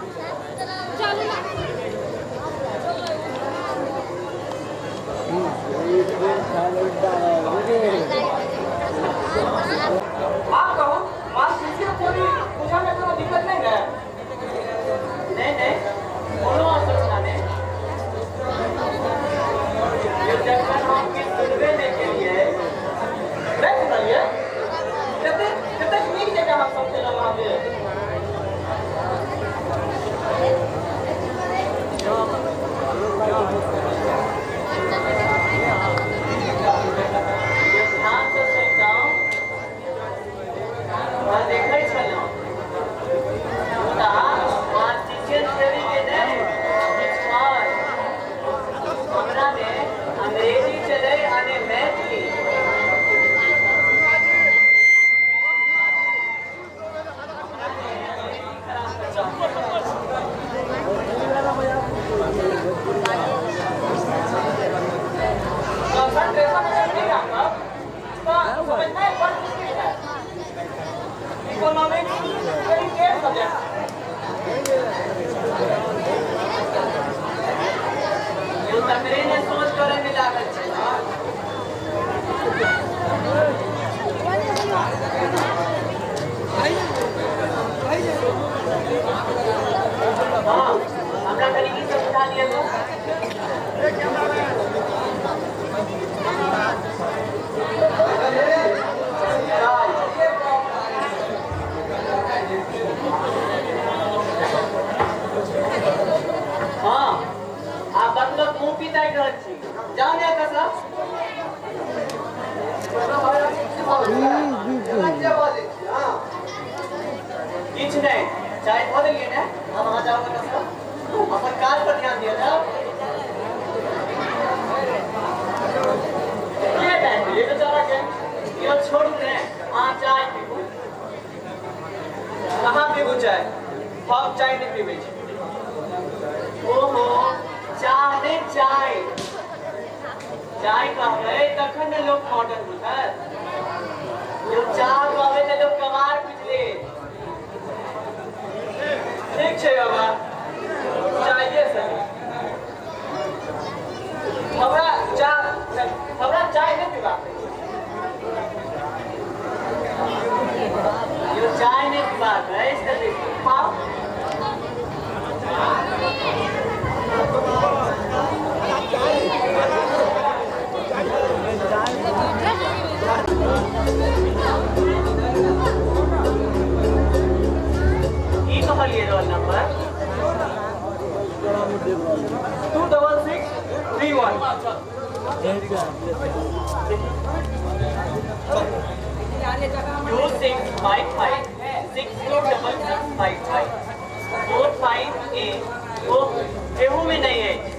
S3: आप कहू, मानसिक थ्योरी बुझऽ मे कोनो दिक्कत नहीं ने?
S4: नहीं नहीं, कोनो असुविधा नहीं। यो जखन हम किछु सुनबे नहि केलियै।
S3: नहीं सुनलियै? कतेक कतेक नीक जकाँ हम समझेलहुँ अहाँके।
S4: यो ध्यानसँ सुनितहुँ तऽ देखै छलहुँ, मुदा मार्क्सियन थ्योरी के नहि, किछु आओर। हमरामे अंग्रेजी चलै आ ने मैथिली।
S3: कंसंट्रेशन अगर नहीं राखब तऽ समझनाइ बड़ मुश्किल है। इकोनॉमिक्स वेरी टेढ़ सब्जेक्ट।
S4: यो तकरे ने सोच करे में लागल छै ने। हाँ, हमरा कनि ई सब बुझा दिअ तऽ। हाँ, आ बतबक मुँह पी ताकि रहल छी। जाउ ने एतऽ सँ।
S2: एना किया बाजै छी अहाँ?
S4: किछु नहि, चाय धऽ देलियै ने? आब अहाँ जाउ एतऽ सँ, अपन काज पर ध्यान दिअ। जाउ।
S3: के टाइम दियै बेचारा के?
S4: यौ छोड़ू ने, अहाँ चाय पीबू।
S3: अहाँ पीबू चाय, हम चाय नहि पीबै छी।
S4: ओहो, चाह नहि, चाय। चाय कहबै तखन ने लोक मॉडर्न बुझत। यौ चाह कहबै तऽ लोक कमार बुझि लेत।
S3: ठीक छै बाबा, चाय सही। हमरा चाह नहि, हमरा चाय नहि पीबाक अछि।
S4: यौ चाय नहि पीबाक अछि तऽ बिस्कुट खाउ। की कहलियै roll number?
S3: 26631।
S4: 2655 626655 458। ओ, एहूमे नहि अछि।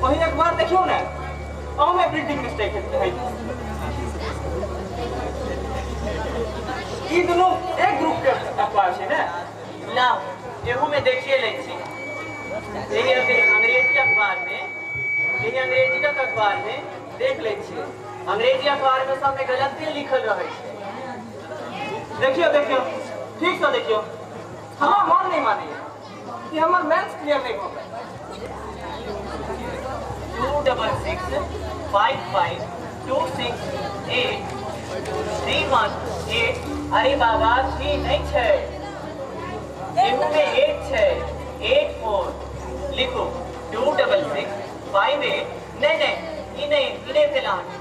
S3: वही एक बार देखियौ ने, अहूमे प्रिंटिंग मिस्टेक है। ई दुनू एक ग्रुप के अखबार छै ने?
S4: लाउ, एहूमे देखिए लै छी। एहि अंग्रेजी अखबारमे, एहि अंग्रेजी अखबारमे देख लै छियै। अंग्रेजी अखबारमे सबमे गलते लिखल रहै छै।
S3: देखियौ देखियौ, ठीकसँ देखियौ। हमरा मन नहि मानैए कि हमर मेंस क्लियर नहि भऽ पायल।
S4: 26655 268 3 1 8। अरे बाबा, थ्री नहि छै, एहूमे एट छै, 8 4 लिखू। 26658। नहि नहि, ई नहि, ई नहि भेल अहाँके।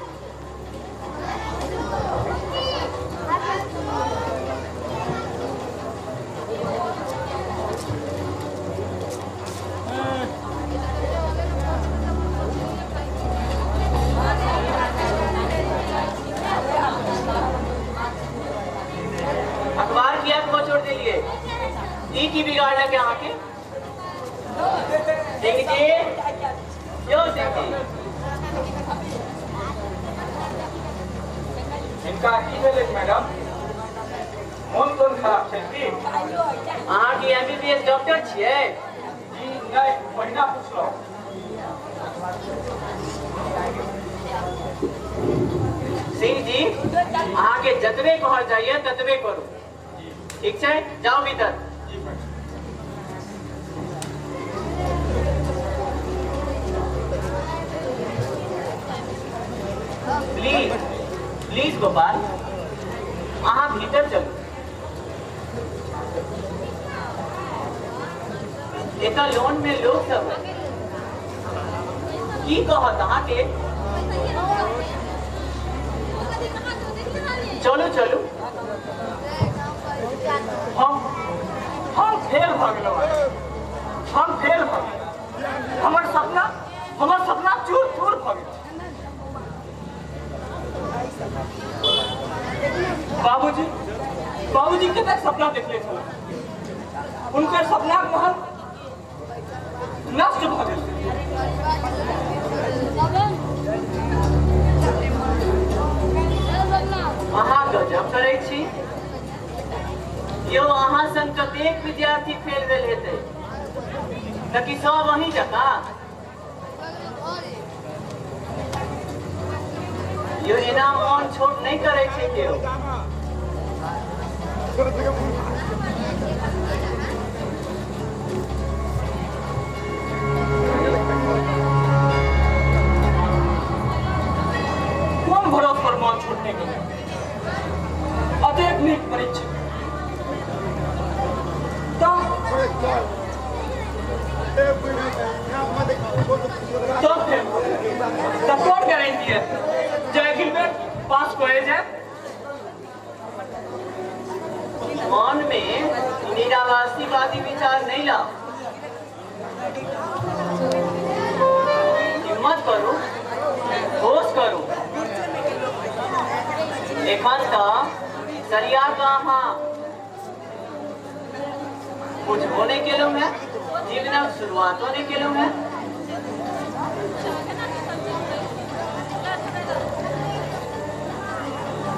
S4: देलियै। ई की बिगाड़लक अहाँके? सिंह जी, यौ सिंह जी।
S5: हिनका की भेलै मैडम? मोन तोन खराब छै की?
S4: अहाँ की एमबीबीएस डॉक्टर छियै?
S5: जी नहि, ओहिना पुछलहुँ।
S4: सिंह जी, अहाँके जतबे कहल जाइए ततबे करू, ठीक छै? जाउ भीतर।
S5: जी मैडम।
S4: प्लीज प्लीज गोपाल, अहाँ भीतर चलू। एतऽ लोन में लोक सब है, की कहत अहाँके? चलू चलू।
S3: हम फेल भऽ गेलहुँ, हम फेल भऽ गेलहुँ। हमर सपना चूर चूर भऽ गेल। बाबूजी, बाबूजी कतेक सपना देखले छल, हुनकर सपनाक महल नष्ट भऽ गेल।
S4: अहाँ गजब करै छी यौ। अहाँ संग कतेक विद्यार्थी फेल भेल हेतै? तऽ की सब अहीं जकाँ? यौ, एना मोन छोट नहि करै छै केओ।
S3: कोन भरोस पर मन छोट नहि करै? अतेक नीक परीक्षा तऽ तब फेल तऽ कोन गारंटी है जे अगिल बेर पास कए जाए?
S4: मन में निरावासीवादी विचार नहीं लाओ। हिम्मत करू, होश करू। एखन तऽ सरिया कऽ अहाँ बुझबो नहि केलहुँ हेँ, जीवनक शुरुआतो नहि केलहुँ हेँ।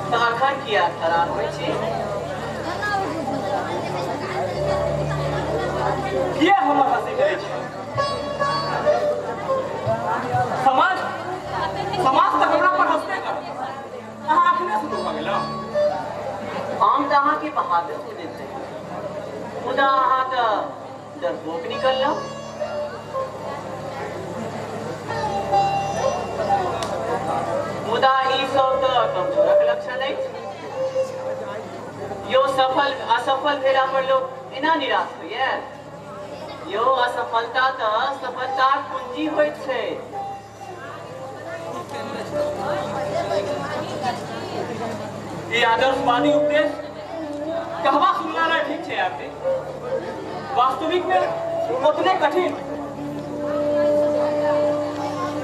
S4: तऽ अखन किया खराब होइ छी?
S3: किया हमर हंसी करै छै समाज? समाज तऽ हमरा पर हंसबे करत। अहाँ अखने शुरू भऽ गेलहुँ?
S4: हम तऽ अहाँके बहादुर बुझैत रही, मुदा अहाँ तऽ डरपोक निकललहुँ। मुदा ई सब तऽ कमजोरक लक्षण अछि यौ। सफल असफल भेला पर लोक एना निराश होइए? यौ, असफलता तऽ सफलताक कुंजी होइत छै।
S3: ई आदर्शवादी उपदेश कहबा सुनना नहि ठीक छै आरती, वास्तविक में ओतने कठिन।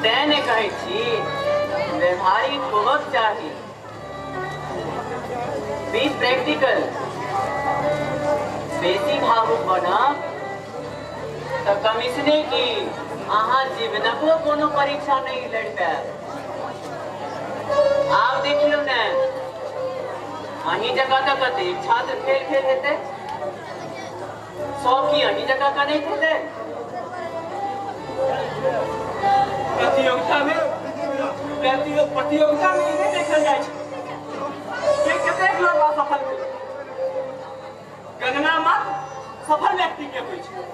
S4: तें ने कहै छी, व्यवहारिक होबक चाही। Be practical. बेसी भावुक बनब तऽ कमीशने की, अहाँ जीवनको कोनो परीक्षा नहि लड़ि पायब। आब देखियौ ने, अहीं जकाँ तऽ कतेक छात्र फेल भेल हेतै। सब की अहीं जकाँ कनैत हेतै?
S3: प्रतियोगिता में ई नहि देखल जाइ छै कि कतेक लोग असफल भेल। गणना मात्र सफल व्यक्ति के होइ छै।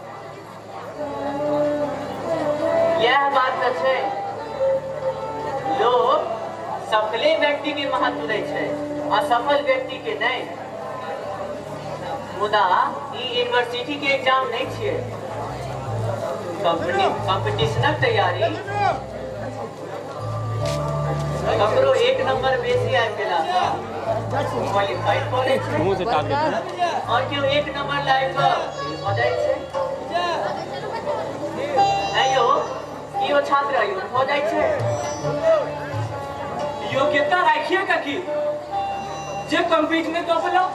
S4: यह बात तऽ छै। लोग सफले व्यक्ति के महत्व दै छै, असफल व्यक्ति के नहि। मुदा ई यूनिवर्सिटी के एग्जाम नहि छियै। कंपनी कंपटीशनक तैयारी, ककरो एक नंबर बेसी आबि गेला क्वालिफाइड कऽ लै छै और केओ एक नंबर लाबि कऽ फेल भऽ जाइ छै। ऐं यौ, केओ छात्र अयोग्य भऽ जाइ छै।
S3: योग्यता राखिए का की जे कम्पीट नहि कऽ पेलहुँ?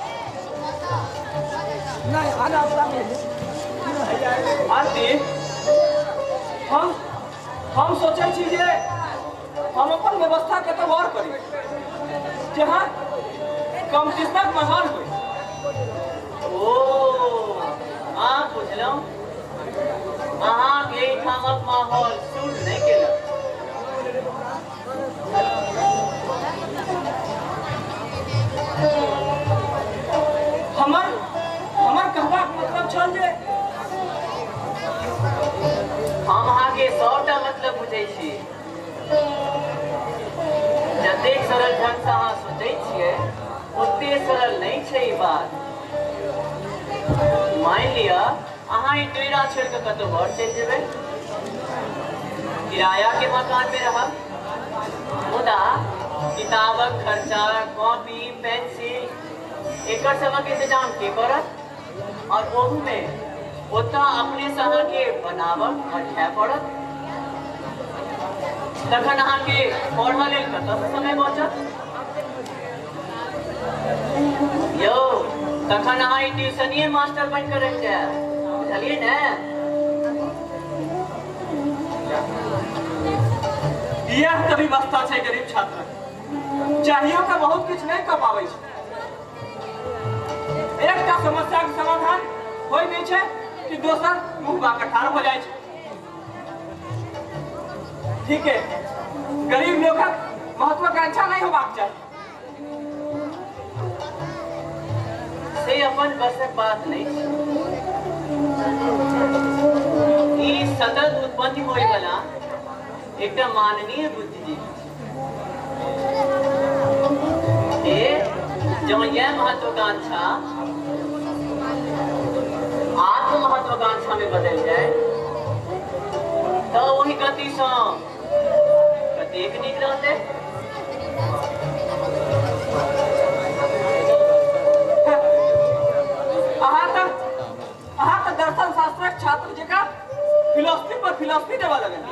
S3: आरती, हम हम सोचै छी जे हम अपन व्यवस्था कतौ और करी जहाँ कॉम्पिटिशनक माहौल होइ।
S4: ओ अहाँ बुझलहुँ, अहाँके एहिठामक माहौल सूट नहि केलक।
S3: हमर हमर कहबाक मतलब छल जे
S4: हम अहाँके सबटा मतलब बुझै छी। जतेक सरल ढंगसँ अहाँ सोचै छियै ओते सरल नहि छै ई बात। मानि लिअ अहाँ ई डेरा छोड़ि कऽ कतहु आओर चलि जेबै, किरायाके मकानमे रहब, मुदा किताबक खर्चा, कॉपी पेंसिल एकर सबक इंतजाम के करत? और ओहूमे ओतऽ अपनेसँ अहाँके बनाबऽ और खाय पड़त। तखन अहाँके पढ़ऽ लेल कतऽसँ समय बचत यौ? तखन अहाँ ई ट्यूशनिये मास्टर बनि कऽ रहि जायब, बुझलियै ने?
S3: इएह तऽ व्यवस्था छै गरीब छात्र चाहियो के बहुत किछु नहि कऽ पाबै छै। एकटा समस्याके समाधान होइ नहि छै कि दोसर मुँह बाके ठाढ़ भऽ जाइ छै। ठीक है, गरीब लोकक महत्वाकांक्षा नहि होबाक चाही।
S4: से अपन बसक बात नहि छै। ई सतत उत्पन्न होय वाला एकटा माननीय बुद्धिजीवी छै। जँ यह महत्वाकांक्षा आत्म महत्वाकांक्षा में बदलि जाय तऽ ओहि गतिसँ कतेक नीक रहतै।
S3: अहाँ तऽ दर्शन शास्त्रक छात्र जकाँ फिलोसफी पर फिलोसफी देबऽ लगल।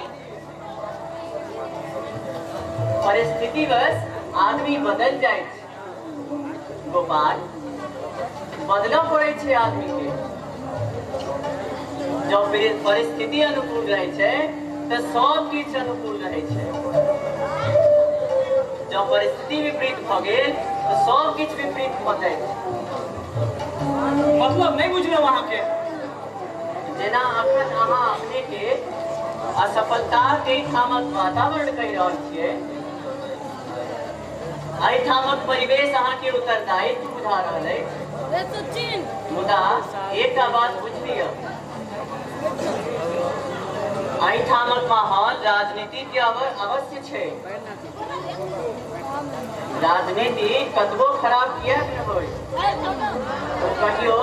S4: परिस्थितिवश आदमी बदलि जाइ छै गोपाल, बदलऽ पड़ै छै आदमी के। जँ परिस्थिति अनुकूल रहै छै तऽ सब किछु अनुकूल रहै छै, जँ परिस्थिति विपरीत भऽ गेल तऽ सब किछु विपरीत भऽ जाइ छै।
S3: मतलब नहि बुझलहुँ अहाँके।
S4: जेना अखन अहाँ अपने के असफलताक एहिठामक वातावरण कहि रहल छियै, एहिठामक परिवेश अहाँके उत्तरदायित्व बुझा रहल अछि, मुदा एकटा बात बुझि लिअ, एहिठामक माहौल राजनीति के अवश्य छै। राजनीति कतबो खराब किएक ने होय, ओ कहियो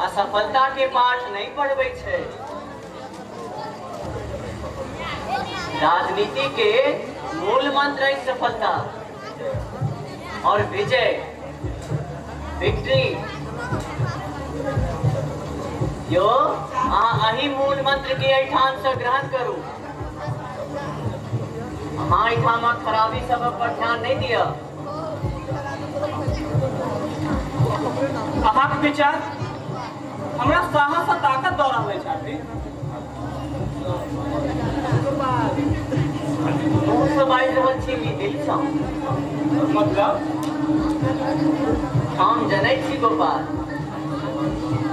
S4: असफलता के पाठ नहि पढ़बै छै। राजनीति के मूल मंत्र अछि सफलता और विजय, विक्ट्री। यो अहाँ एहि मूल मंत्र के एहिठाम से ग्रहण करू। अहाँ एहिठामक खराबी सब पर ध्यान नहि दिअ।
S3: अहाँके विचार हमरा साहस आ ताकत दऽ रहल अछि आरती।
S4: मुँहसँ बाजि रहल छी कि दिलसँ?
S3: मतलब?
S4: हम जनै छी गोपाल,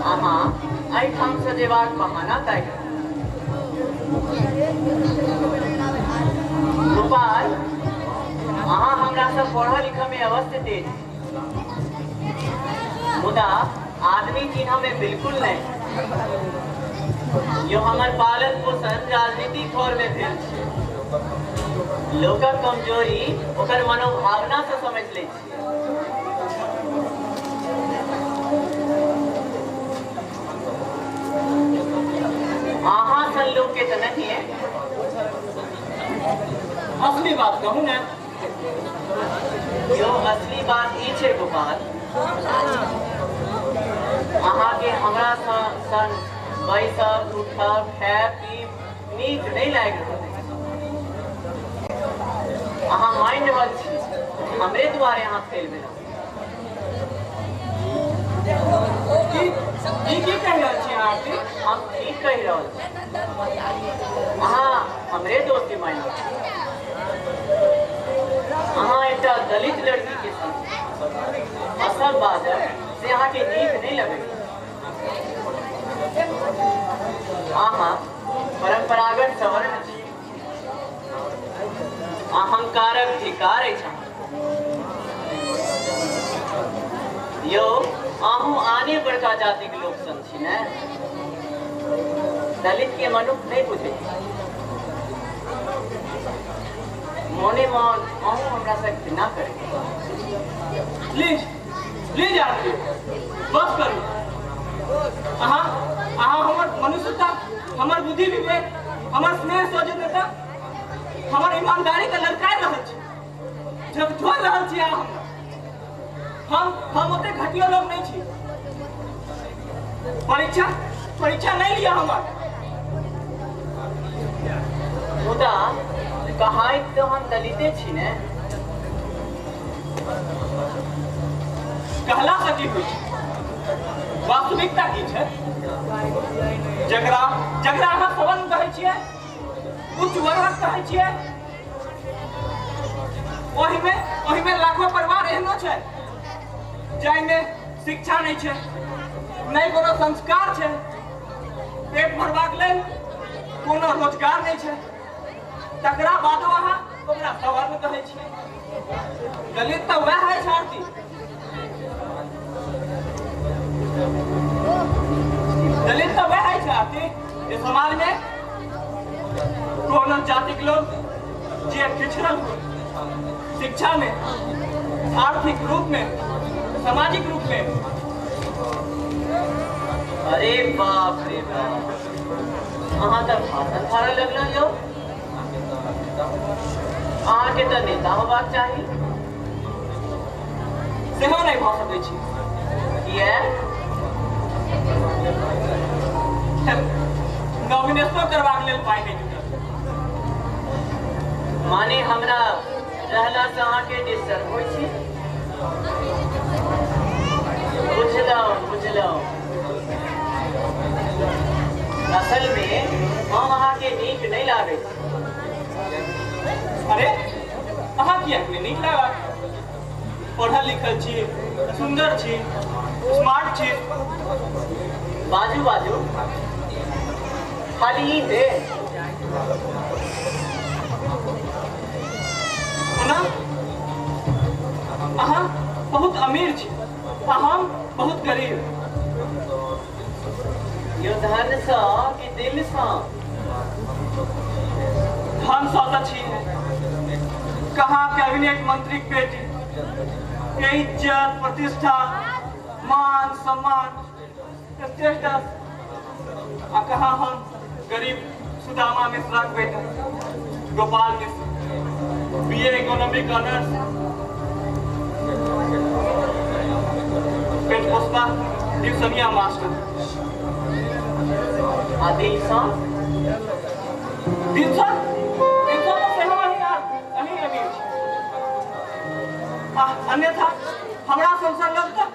S4: अहाँ एहिठामसँ जेबाक बहाना ताकि। गोपाल, अहाँ हमरासँ पढ़ऽ लिखऽमे अवश्य तेज छी, मुदा आदमी चिन्हऽमे बिल्कुल नहि। यो हमर पालन पोषण राजनीतिक घरमे भेल छै। लोकक कमजोरी ओकर मनोभावनासँ समझि लै छियै। अहाँ सन लोकके तऽ नहिए।
S3: असली बात कहू ने।
S4: यो असली बात ई छै गोपाल, अहाँके हमरा सन बैसब उठब खायब पीब नीक नहि लागि रहल अछि। अहाँ मानि रहल छी हमरे दुआरे अहाँ फेल भेलहुँ।
S3: ई ई की कहि रहल छी अहाँ आरती?
S4: हम ठीक कहि रहल छी। अहाँ हमरे दोषी मानि अहाँ एकटा दलित लड़की के संग असल बाजब से अहाँके नीक नहि लगैत। अहाँ परम्परागत सवर्ण छी, अहंकारक धिकार अछि अहाँ। यौ, अहूँ आने बड़का जातिक लोक सन छी ने? दलित के मनुख नहि बुझै छी। मोने मोन अहूँ हमरा से घृणा करै।
S3: प्लीज प्लीज आरती, बस करू। अहाँ अहाँ हमर मनुष्यता, हमर बुद्धि विवेक, हमर स्नेह सौजन्यता, हमर ईमानदारी के ललकारि रहल छी, झकझोर रहल छी अहाँ हमरा। हम ओते घटिया लोग नहीं छी। परीक्षा परीक्षा नहीं लिया हमर।
S4: मुदा कहाइत तऽ हम दलिते छी ने।
S3: कहला से की होइ छै, वास्तविकता की छै? जकरा जकरा अहाँ सवर्ण कहै छियै, उच्च वर्गक कहै छियै, ओहिमे ओहिमे लाखों परिवार एहनो छै जाहिमे शिक्षा नहि छै, नहि कोनो संस्कार छै, पेट भरबाक लेल कोनो रोजगार नहि छै, तकरा बादो अहाँ ओकरा सवर्ण कहै छियै। दलित तऽ वएह है आरती। दलित तऽ वएह है आरती जे समाजमे कोनो जातिक लोक जे पिछड़ल हो, शिक्षा में, आर्थिक रूप में, सामाजिक रूप में।
S4: अरे बाप रे बाप, अहाँ तऽ भाषण फाड़ऽ लगलहुँ यौ। अहाँके तऽ नेता होबाक चाही।
S3: सेहो नहि भऽ सकै छी।
S4: किया?
S3: नॉमिनेशनो करबाक लेल पाइ नहि जुटल।
S4: माने हमरा रहलासँ अहाँके डिस्टर्ब होइ छी? बुझलहुँ बुझलहुँ। असलमे हम अहाँके नीक नहि लागै छी।
S3: अरे अहाँ किएक नहि नीक लागत? पढ़ल लिखल छी, सुन्दर छी, स्मार्ट छी।
S4: बाजू बाजू, खाली ई दे।
S3: ओना अहाँ बहुत अमीर छी आ हम बहुत गरीब।
S4: यो धनसँ कि दिलसँ?
S3: धनसँ तऽ छी कहाँ कैबिनेट मंत्रीक बेटी के इज्जत प्रतिष्ठा मान सम्मान स्टेटस, आ कहाँ हम गरीब सुदामा मिश्राक बेटा Gopal Mishra, BA economic honours, पेट पोसबा ट्यूशनिया मास्टर।
S4: आ दिलसँ?
S3: दिलसँ दिलसँ तऽ सेहो अहीं अमीर छी। आ अन्यथा हमरा संसार लोक तऽ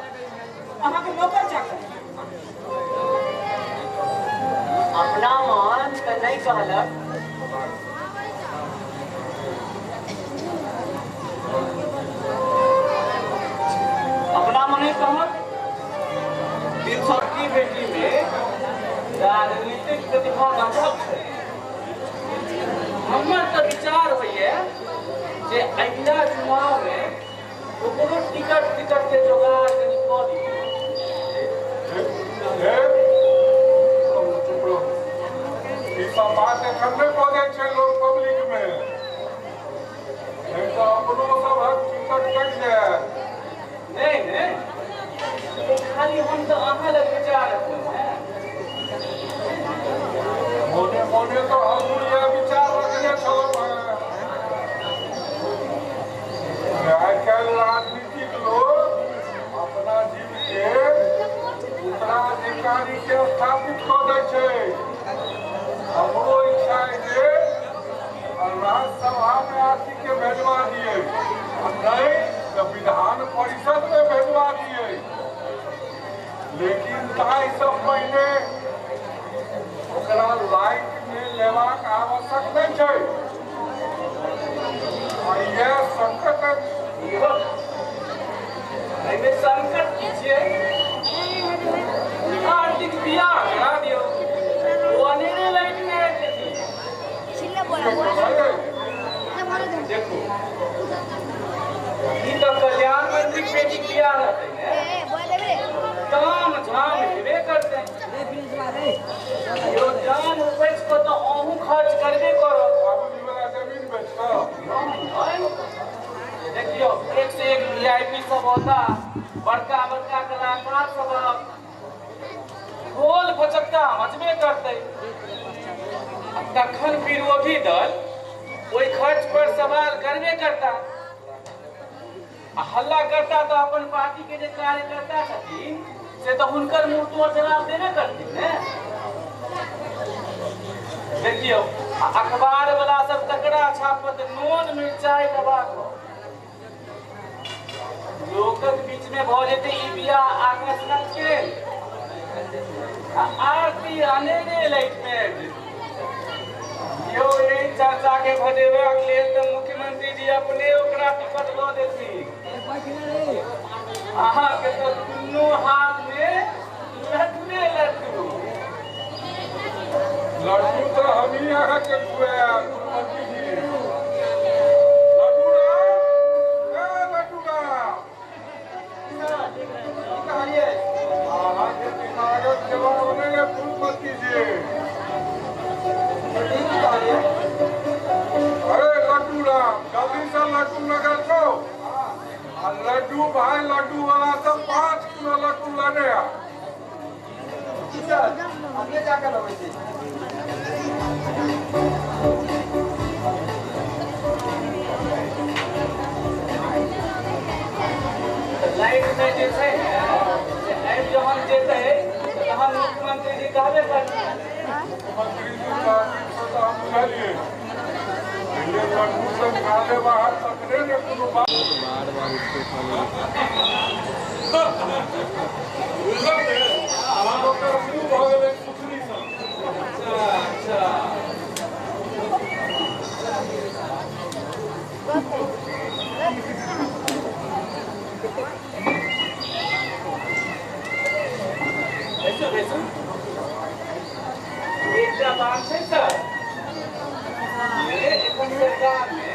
S3: अहाँके नौकर चाकर।
S4: अपना मन तऽ नहि कहलक।
S3: अपना मने कहलक दिलसँ।
S5: की बेटी में राजनीतिक प्रतिभा गजब छै। हमर तऽ विचार होइए जे अगिला चुनाव में ओकरो टिकट टिकट के जोगाड़ कनि कऽ दी।
S1: हे, चुप रहू। ई सब बात एखन नहि बजै छै लोक पब्लिक मे, नहि तऽ अपनो सबहक टिकट कटि जायत।
S5: नहि नहि, खाली हम तऽ अहाँ लग विचार रखलहुँ हेँ।
S1: मोने मोने तऽ हमहूँ इएह विचार रखने छलहुँ हेँ। आइ काल्हि राजनीतिक लोक अपना जीव के उत्तराधिकारी के स्थापित कऽ दै छै। हमरो इच्छा अइ जे राज्यसभा मे आरती के भेजवा दियै, आ नहि तऽ विधान परिषद मे भेजवा दियै। लेकिन ताहिसँ पहिने ओकरा लाइटमे लेबाक आवश्यक नहि छै। आ इएह संकट अछि।
S5: एहिमे संकट की छियै? आरतीक बियाह करा दियौ, ओ अनेरे लाइटमे आबि जेथिन। देखू, ई तऽ कल्याण मंत्रीक बेटीक बियाह रहतै ने, ताम झाम हेबे करतै। यौ, जान उपैछ कऽ तऽ अहूँ खर्च करबे करब।
S1: बाबूजी वाला जमीन बेच कऽ।
S5: देखियौ, एक से एक वीआईपी सब औता, बड़का बड़का कलाकार सब आब, ढोल फचक्का मचबे करतै। आ तखन विरोधी दल ओहि खर्च पर सवाल करबे करता आ हल्ला करता, तऽ अपन पार्टी के जे कार्यकर्ता छथिन से तऽ हुनकर मुंह तोड़ जवाब देबे करथिन ने। देखियौ, आ अखबार वाला सब तकरा छापत, नोन मिरचाइ दबा कऽ लोकक बीच में भऽ जेतै ई बियाह आकर्षणक के आ आरती अनेरे लाइट में आबि जेतै। यौ, एहि चर्चा के भजेबाक लेल तऽ मुख्यमंत्री जी अपने ओकरा टिकट दऽ देथिन। अहाँके तऽ दुनू हाथ में लड्डुए लड्डू।
S1: लड्डू तऽ हमही अहाँके खुआएब, फूलमती जी। लड्डू राम, ए लड्डू राम।
S2: की कहलियै?
S1: अहाँके दिमागक जवाब नहि है, फूलमती जी।
S2: की कहलियै?
S1: अरे लड्डू राम, जल्दी से लड्डू नगर छौ आ लड्डू भाई लड्डू वाला सब 5 किलो लड्डू लेने आ।
S2: जी सर, अभिये जाकर लबै छी।
S5: लाइट में जे छै ने से आबि जहन जेतै तहन मुख्यमंत्री जी कहबे करथिन।
S1: मुख्यमंत्री जी कहथिन से तऽ हम बुझलियै। पहिले लड्डू सब खा लेब अहाँ, तखने ने कोनो बात। बुझलहुँ ने, आब ओकर शुरू भऽ गेलै सुथनी सब।
S5: अच्छा अच्छा। बैसू बैसू। एकटा बात छै सर, जे एखन सरकार मे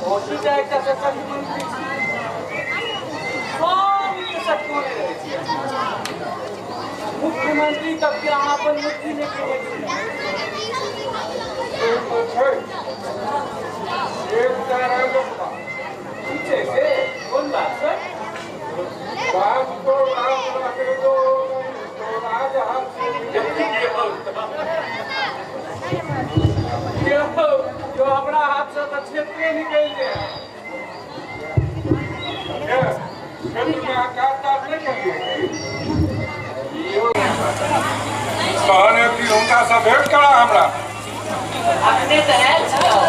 S5: ओहीटा एकटा सशक्त मंत्री छी, सबके सटकोने रहै छियै। मुख्यमंत्री तक के अहाँ अपन मुट्ठी मे केने छी।
S1: से तऽ छै, एकटा रह बात।
S5: की छै से? कोन बात सर?
S1: राज तो राज रहे दो, नहीं तो राज हाथ से
S5: यौ यौ, हमरा हाथ से तऽ क्षेत्रे निकलि जाय।
S1: के क्षेत्र में अहाँ काज ताज नहि केलियै?
S5: यौ,
S1: कहने कि हुनकासँ भेंट करा हमरा।
S4: अखने तऽ आयल छलहुँ।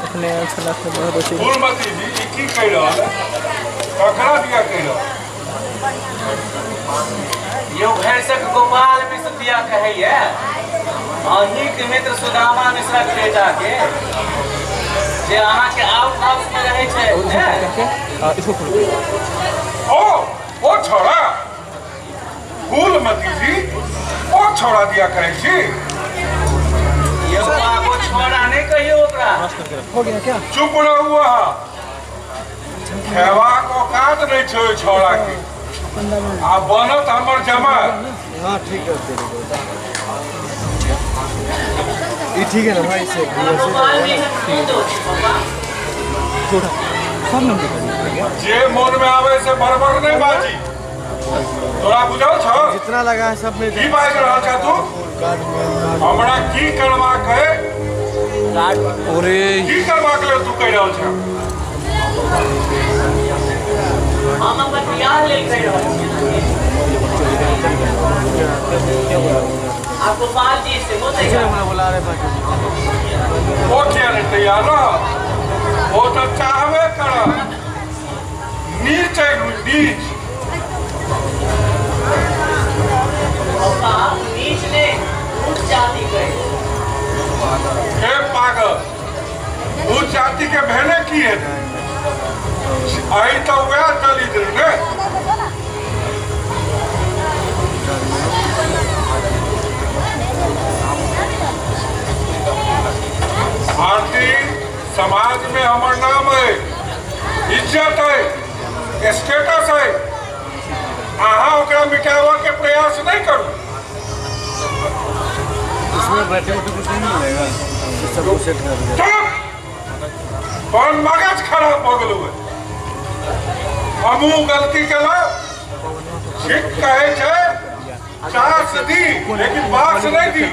S3: अपने आयल छलाह तऽ बहुत अथी।
S1: फूलमती जी, ई की कहि रहल है? ककरा दिया कहि रहल?
S5: यौ, भरिसक गोपाल मिश्र दिया कहैया, अहींके मित्र सुदामा मिश्रक बेटा के, जे अहाँके आउट हाउस में रहै छै ने।
S3: इसको खोलो।
S1: ओ छौड़ा, फूलमती जी, ओ छौड़ा दिया करै छी?
S5: यौ, आब ओ छोड़ा नहि कहियौ ओकरा।
S3: हो गया क्या?
S1: चुप रहू अहाँ। खेबाक औकात नहि छै ओहि छौड़ा के, आ बनत हमर जमाय।
S2: हाँ, ठीक है, तेरे को ये ठीक है ना भाई से?
S4: गोपाल मिश्र कोन दोस्त पापा?
S3: छोटा सब नंबर कर।
S1: जे मन में आवे से बड़बड़ नहि बाजी। तोरा बुझल छौ?
S2: जितना लगा है सब में।
S1: की बाजि रहल छ तू? हमरा की करबाक है?
S3: अरे।
S1: की करबाक लेल तू कहि रहल छ?
S4: हम अपन बियाह लेल कहि रहल छी आ गोपाल जी सेहो तैयार।
S2: बुला रहे भाई।
S1: ओ किया नहि तैयार रह? ओ तऽ चाहबे करत। नीच है, नीच।
S4: पप्पा नीच ने ऊंच जाति गए।
S1: हे पागल, ऊंच जाति के भेने की है? आई तो वह दलिद्र ने। आरती, समाज में हमार नाम है, इज्जत है, स्टेटस है। अहाँ ओकरा मिटाबऽ के प्रयास नहीं करू।
S6: इसमें बैठे उठे कुछ नहीं मिलेगा, सबको सेट कर दिया।
S1: तोहर मगज खराब भऽ गेलौ। हमहूँ गलती केलहुँ, ठीक कहै छै चास दी लेकिन बास नहीं दी।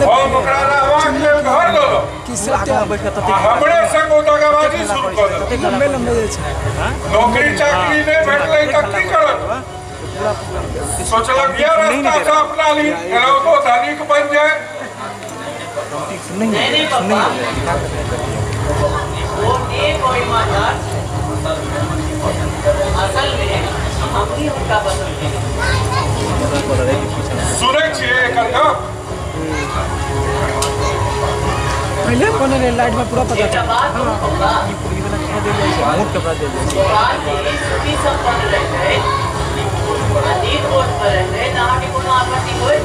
S1: हम ओकरा रहबाक लेल घर देलहुँ, हमरे संग ओ दगाबाजी शुरू कऽ देलक। नौकरी चाकरी नहि भेटलै तऽ की करत? सोचलक यह रास्ता से अपना ली, एनाहितो धनिक बन जाए।
S4: नहीं नहीं पापा, वो नेक और ईमानदार छै। असल में हम ही हुनका पसंद केलियै।
S1: सुनै छियै एकर गप?
S7: पहले बने रहे लाइट में पूरा पता
S4: एकटा बात कहू पप्पा,
S6: मोट कपड़ा दे दे।
S4: सूती सब बन रहतै आ नीक बोर्ड पर रहतै तऽ अहाँके कोनो आपत्ति होइत?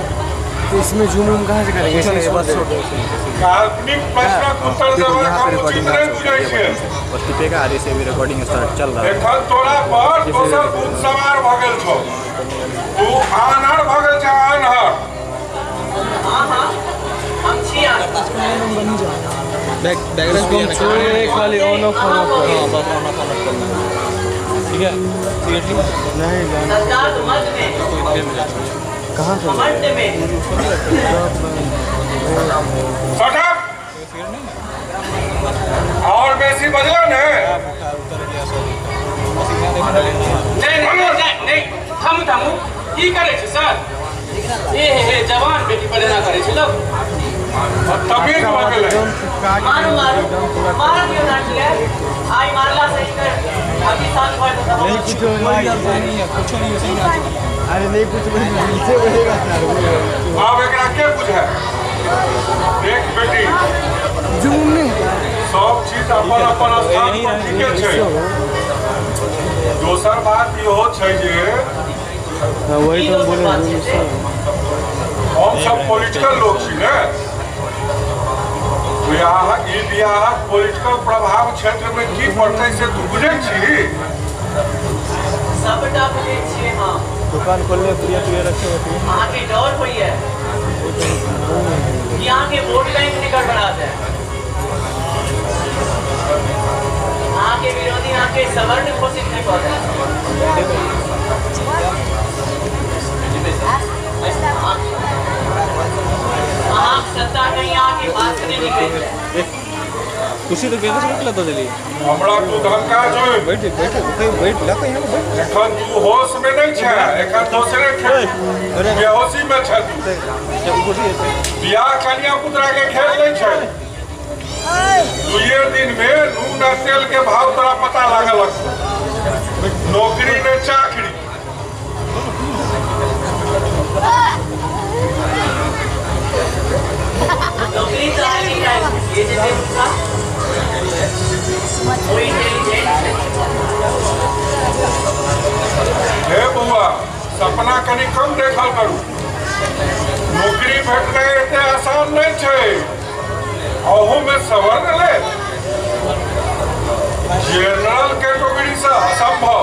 S6: तो इसमें जूम वूम कहाँ से करेंगे? बस
S1: काल्पनिक प्रश्नक उत्तर
S6: देखो
S1: देबाक
S6: यहाँ पे
S1: हम
S6: रिकॉर्डिंग
S1: उचित नहि बुझै छियै।
S6: बस टिपेगा, आगे से भी रिकॉर्डिंग स्टार्ट चल रहा है।
S1: एखन तोरा पर दोसर भूत सवार भऽ गेल छौ। तू आन्हर भऽ गेल छै, आन्हर।
S4: हाँ हाँ, हम छी आन्हर।
S6: खाली ऑन ऑफ ऑन ऑफ। हाँ बस ऑन ऑफ ऑन ऑफ करना है, ठीक है? नहीं
S4: सरकार मत में
S6: कहाँ से
S4: घमंड में।
S1: Shut up! और बेसी बजला ने।
S5: नहीं नहीं नहीं नहीं, थमू थमू, की करै छी सर? ए हे हे, जवान बेटी पर एना करै छी लोग।
S1: बदतमीज भऽ गेलै।
S4: मारू मारू मार दियौ नाटले। आई मारला से एकर अभिशाप भऽ जेतै।
S6: नहीं कुछ नहीं है, कुछ नहीं है। अरे नहीं कुछ नहीं, नीचे रहेगा सर।
S1: आब एकरा के बुझाय? देख बेटी,
S7: जूम नहीं होता।
S1: सब चीज अपन अपन स्थान पर ठीके छै। दोसर बात इहो छै जे
S6: हाँ वही तो हम बोले।
S1: हम सब पॉलिटिकल लोग छी ने। बियाहक ई बियाहक पॉलिटिकल प्रभाव क्षेत्र में की पड़तै से तू बुझै छी?
S4: सबटा बुझै छियै हम।
S6: दुकान खोलने प्रिया प्रिया रखे होती है।
S4: अहाँके डर होइए कि अहाँके वोट बैंक नहि गड़बड़ा जाए, अहाँके विरोधी अहाँके सवर्ण घोषित नहि कऽ देत। अहाँके सत्ता कहीं अहाँके हाथ से नहि निकलि जाए।
S6: कुर्सी तो बेबस रख ला तो दे
S1: हमरा तू धमका जो।
S6: बैठ बैठ बैठ ला कहीं बैठ।
S1: एखन तू होश में नहीं छै, एखन दोसरे खेल बेहोशी में छै तू। बियाह कनिया पुतरा के खेल नहीं छै। दुइये दिन में नून आ तेल के भाव तोरा पता लागल। नौकरी ने चाकरी।
S4: नौकरी तऽ अहाँके ये जे हुनका ओ इंटेलिजेंट छै।
S1: हे बौआ, सपना कनि कम देखल करू। नौकरी भेटनाइ एते आसान नहीं छै, अहू में सवर्ण ले जनरल कैटेगरी से असंभव।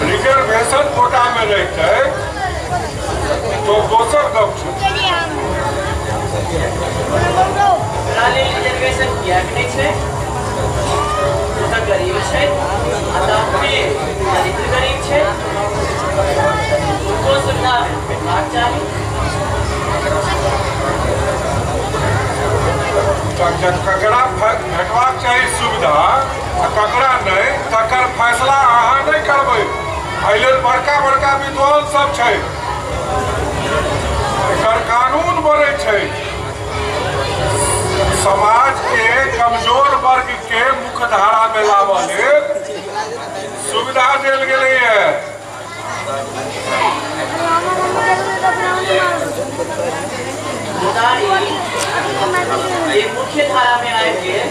S1: रिजर्वेशन कोटा में रहते तो दोसर गप छै।
S4: ओकरा लेल रिजर्वेशन किएक नहि छै? ओ तऽ गरीब छै आ तहूमे दरिद्र गरीब छै। हुनको सुविधा भेटबाक चाही।
S1: ककरा भेटबाक चाही सुविधा आ ककरा नहि, तकर फैसला अहाँ नहि करबै। एहि लेल बड़का बड़का विद्वान सब छै, एकर कानून बनै छै, समाज के कमजोर वर्ग के मुख्य धारा में लाबऽ लेल सुविधा देल गेलै है।
S4: मुदा ई जे मुख्य धारा में आबि गेल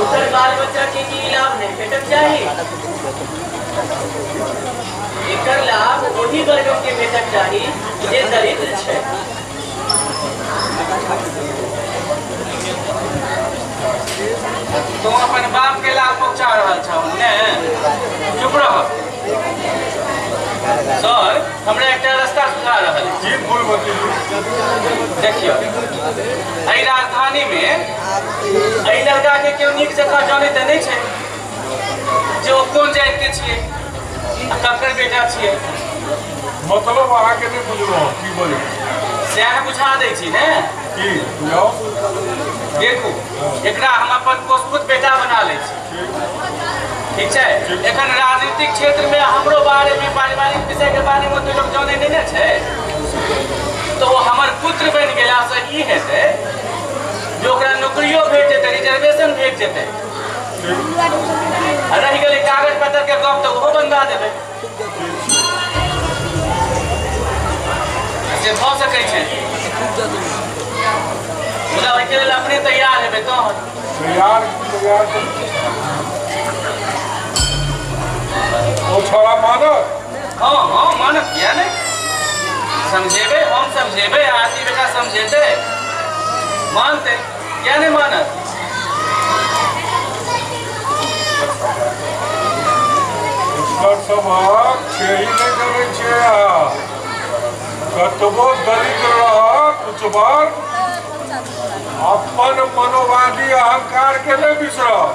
S4: ओकर बाल बच्चा के की लाभ नहि भेटक चाही? एकर लाभ ओहि वर्ग के भेटक चाही जे दरिद्र छै।
S5: तू अपन बाप के लाभ पहुंचा रहल छह ने? चुप रह। सर, हमरा एकटा रास्ता सुझा रहल अछि।
S1: जी फूलमती जी।
S5: देखियौ, एहि राजधानी में एहि लड़का के केओ नीक जकाँ जानै तऽ नहि छै जे ओ कोन जाति के छियै आ ककर बेटा छियै।
S1: मतलब अहाँके नहि बुझलहुँ की बजै
S5: सएह बुझा दै छी ने।
S1: की बुझाउ?
S5: देखू, एकरा हम अपन पोसपुत बेटा बना लै छी, ठीक छै? एखन राजनीतिक क्षेत्र में हमरो बारे में, पारिवारिक विषय के बारे में ओते लोग जानै नहि ने छै, तऽ ओ हमर पुत्र बनि गेलासँ ई हेतै जे ओकरा नौकरियो भेट जेतै, रिजर्वेशन भेट जेतै। आ रहि गेलै कागज पत्तर के गप, तऽ ओहो बनवा देबै। से भऽ सकै छै, मुदा ओहिके लेल अपने तैयार हेबै तहन।
S1: तैयार तैयार ओ छोड़ा मानत?
S5: हँ हँ, मानत, किया नहि? समझेबै, हम समझेबै, आरती बेटा समझेतै, मानतै, किया नहि मानत?
S1: हुनकर सभक छेही नहि जनै छियै अहाँ। कतबो दरिद्र रहत उच्च वर्ग, अपन मनोवादी अहंकार के नहि बिसरत।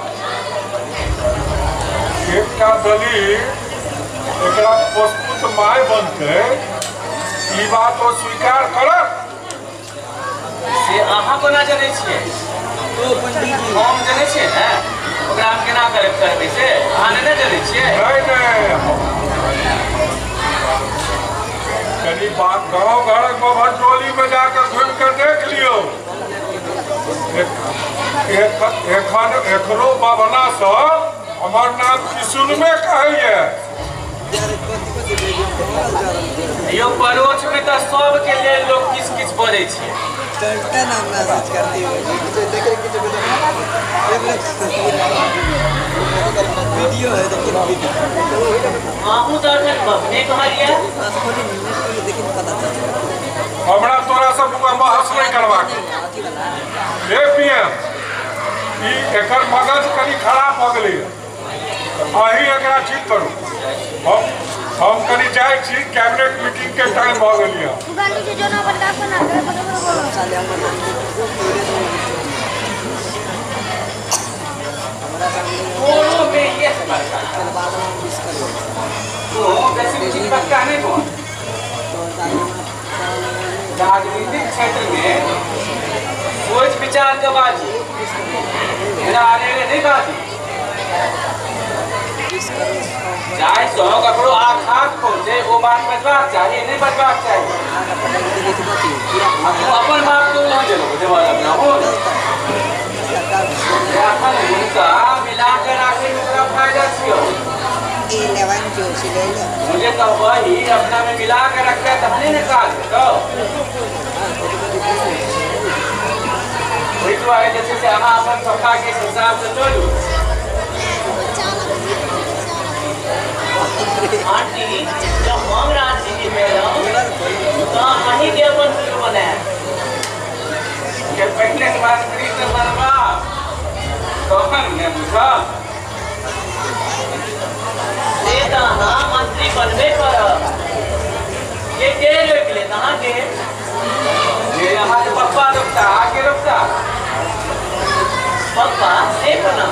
S1: एकटा दलित एकरा पोसपुत माय बनतै, ई बात ओ स्वीकार करत?
S5: से अहाँ कोना जनै छियै? हम जनै छियै ने ओकरा हम केना करबै, से अहाँ नहि ने जनै छियै।
S1: नहि नहि, कनि बात गाँव घरक बभनटोली में जाकर घुमि कऽ देख लियौ। एखन एखनो बभना सब हमर नाम किशुनमे कहैया।
S5: यौ, परोछ में तऽ सबके लेल लोक किछु किछु बजै छै।
S4: अहूँ तऽ एखन बभने कहलियै।
S1: हमरा तोरा सब बहस नहि करबाक। हे पीएम, ई एकर मगज कनि खराब भऽ गेलैए, अहीं एकरा ठीक करू। हम कनि जाइ छी, कैबिनेट मीटिंग के टाइम भऽ गेल।
S5: तोरो में यह बड़का तू बेसी उचित पक्का नहीं बन। राजनीतिक क्षेत्र में सोच विचार के बाजी, बिना अनेरे नहीं बाजी। जाहि सँ ककरो आघात पहुँचे ओ बात बजबाक चाही, नहि बजबाक चाही। आ तू अपन बाप के उलहन देबऽ लगलहुन। एखन हुनका मिला के राखै में ओकरा फायदा छियौ। मुझे कहबही अपना में मिला के रखबै तहने ने काज हेतौ। ओहि दुआरे जे छै से अहाँ अपन पप्पा के हिसाब से चलू।
S4: आंटी, जब हम राजनीति में एलहुँ तऽ अहींके अपन गुरु बनायब।
S5: के पहिने मंत्री तऽ बनबा तहन ने बुझल।
S4: से तऽ अहाँ मंत्री बनबे करब। के रोकि लेत अहाँके?
S5: जे अहाँके पप्पा रोकता, अहाँके रोकता?
S4: पप्पा से कोना?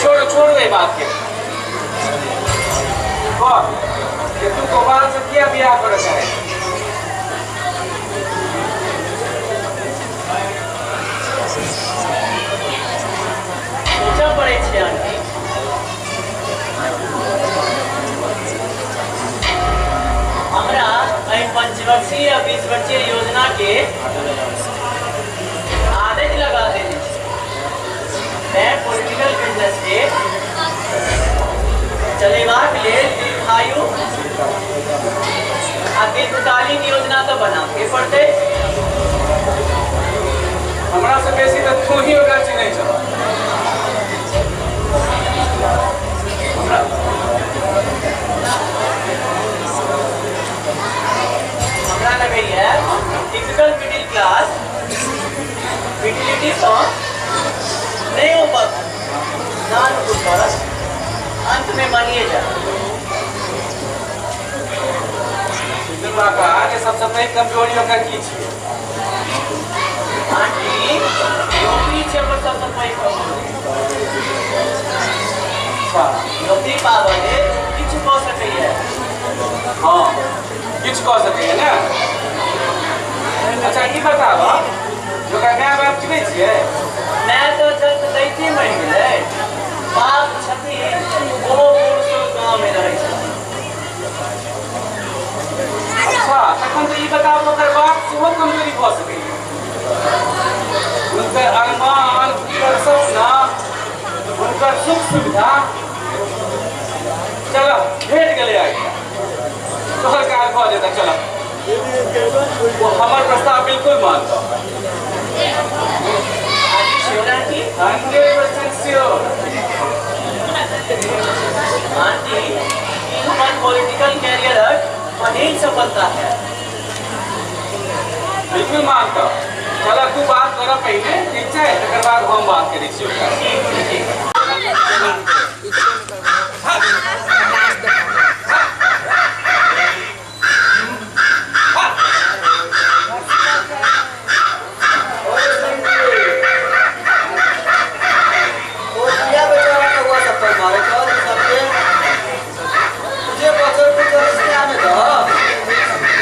S5: छोड़ो छोड़ो एहि बात के। कह कि तू गोपाल से किया बियाह करऽ चाहे?
S4: सोचऽ पड़ै छै आंटी। हमरा एहि पंचवर्षीय आ 20 वर्षीय योजना के आदति लगल।
S5: हमरा से बेसी तऽ तू ही ओकरा चिन्है छह।
S4: हमरा लगैए टिपिकल मिडिल क्लास मिडिलिटीसँ नहि ऊपर नानुकुल करत, अंतमे मानिए जाए।
S5: काका के सबसँ पैघ कमजोरी ओकर की छियै?
S4: आंटी, नौकरी छै ओकर सबसँ पैघ कमजोरी।
S5: अच्छा।
S4: नौकरी पाबऽ लेल किछु कऽ सकैए।
S5: हँ, किछु कऽ सकैए ने। अच्छा, ई बताबऽ जे ओकरा माय बाप चिन्है छियै?
S4: माय तऽ जन्म दैते मरि गेलै, बाप छथिन, ओहो बूढ़ सूढ़ गाँवमे रहै छथिन।
S5: अच्छा, तखन तऽ ई बताबू ओकर बाप सेहो कमजोरी भऽ सकैए। हुनकर अरमान, हुनकर सपना, हुनकर सुख सुविधा। चल, भेट गेलै आइडिया, तोहर काज भऽ जेतै। चल, ओ हमर प्रस्ताव बिल्कुल मानतौ।
S4: Are you sure, aunty?
S5: 100% sure.
S4: Aunty, ई हमर पॉलिटिकल कैरियरक पहिल सफलता है।
S5: बिल्कुल मानतौ। चल, तू बात कर पहिने, ठीक छै? तकर बाद हम बात करै छी ओकरा।
S4: ठीक छै, ठीक।
S8: ओ किया बेचारा कौआ सब पर मारे छह सबके? जे बचल कुचल से आने दह।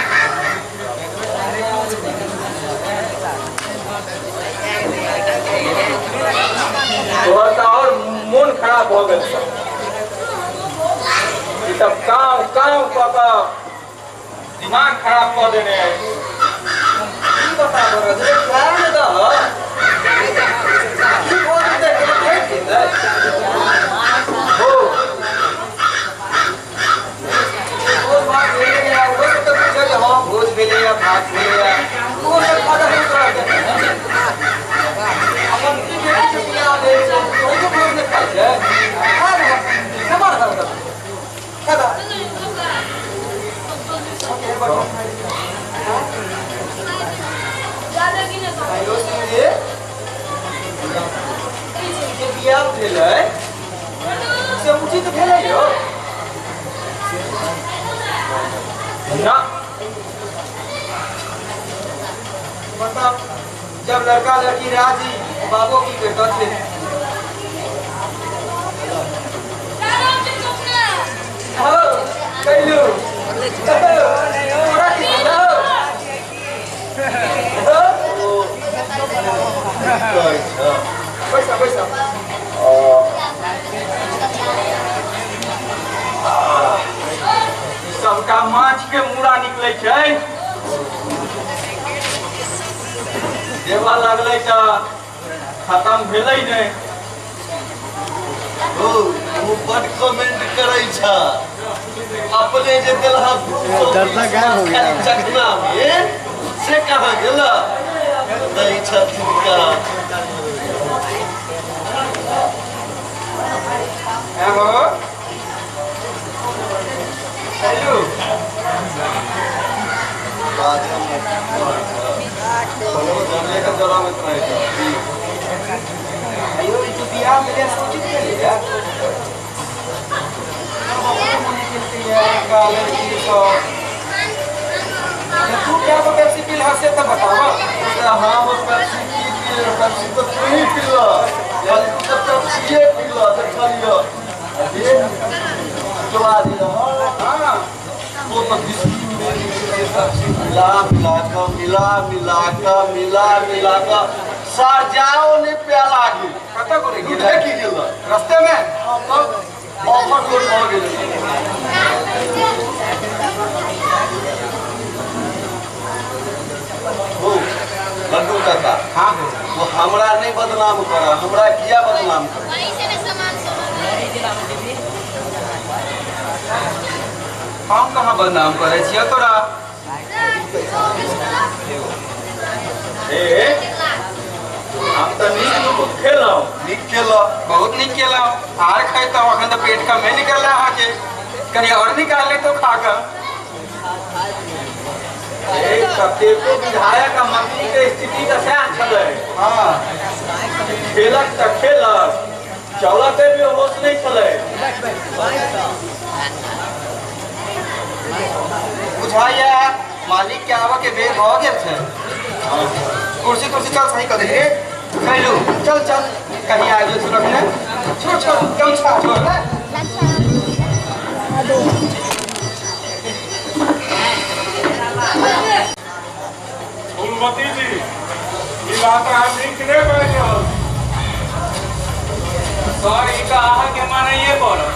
S5: तोहर तऽ आओर मोन खराब भऽ गेल छौ। ई सब काम काम कऽ कऽ दिमाग खराब कऽ देने अछि।
S8: की बताबऽ रजनी, खाए ने दह। की भोज देख के भेट जेतै?
S5: हो।
S8: भोज भात भेलैया, ओहो सब तऽ बुझल जे हँ भोज भेलैया, भात भेलैया, ओहो सब खादा होइत रहतै। अपन की बेटी के बियाह भेल छै, ओहो भोज नहि खाइ छै? खा ले, खेबा ने खा, खा दह। हेलो सिंह जी, जे बियाह भेलै से उचित भेलै यौ?
S5: ना।
S8: मतलब जब लड़का लड़की राजी, बाबो की करतथिन? हो कैलू, तोरा की भेलौ? हो?
S2: कहै छ?
S8: बैसा बैसा।
S3: सबटा माछ के मूड़ा निकलै छै। देबऽ लगलै तऽ खत्म भेलै नहि।
S2: ओ ओ बड कमेंट करै छ। अपने जे देलहा 200
S7: दर्दा गायब हो गया।
S2: खाली चखना में से कहाँ गेल दै छथिन का?
S8: हो कैलू।
S2: बाजे में की कहै छ?
S8: जमले के जराबैत रहै छ। अयो, ई जो बियाह भेलै से उचित भेलैया? अपने मने केलकैया लड़का लड़की सब। तू क्या गो पेप्सी पील से तऽ बताबऽ।
S2: तऽ हम पेप्सी की पीले? पेप्सी तऽ तू ही पीलह। खाली तू तऽ पेप्सिए पीलह, देखलियह। अरे चला दिलह। तो तऽ बिस्की में पेप्सी मिला मिला कऽ, मिला मिला कऽ, मिला मिला कऽ सरजाओ ने प्याला गेल।
S8: कतऽ गोरे गेलै?
S2: दूधे की गेल।
S8: रस्ते में।
S2: ऑफर कोड भऽ गेलै। हो लड्डू काका।
S8: हाँ।
S2: वो हमरा नहीं बदनाम करा, हमरा किया बदनाम कर?
S8: हम कहाँ बदनाम करै छियौ तोरा?
S5: ए।
S3: हम तऽ नीक नुकुत खेलहुँ।
S8: नीक केलऽ।
S3: बहुत नीक केलहुँ। आर खैतहुँ, अखन तऽ पेट कमे निकललै अहाँके, कनि आओर निकाल लेतहुँ खा कऽ। कतेको विधायक आ मंत्री के स्थिति तऽ सएह छलै।
S8: हँ।
S3: खेलक तऽ खेलक, चलऽ के भी होश नहि छलै।
S8: बुझाइया मालिक के आबऽ के बेर भऽ गेल छै। कुर्सी तुर्सी चल सही कऽ देली कैलू, चल चल कहीं आबि गेल रखने। छोड़ छोड़ गमछा छोड़ ने।
S1: फूलमती जी, ई बात अहाँ नीक नहि बाजि रहल छी।
S5: सर, ई तऽ अहाँके मानैए पड़त।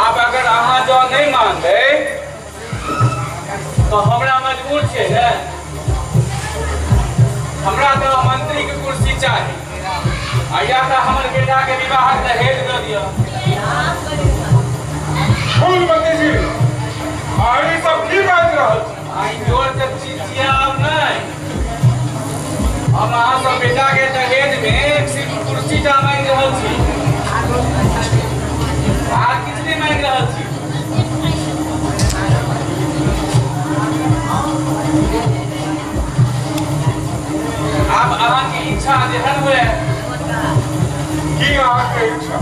S5: आब अगर अहाँ जँ नहि मानबै तऽ हमरा मजबूर छियै ने। हमरा तऽ मंत्रीके कुर्सी चाही, आ या तऽ हमर बेटाके विवाहक दहेज दऽ दिअ।
S1: फूलमती जी, अहाँ ई सब की बाजि रहल छी?
S5: आइ जोर से चिचियाब नहि। हम अहाँ सब बेटाके दहेजमे सिर्फ कुर्सी टा मांगि रहल छी, आर किछु नहि मांगि रहल छी। आब अहाँके इच्छा जेहन हुए।
S1: की अहाँके इच्छा?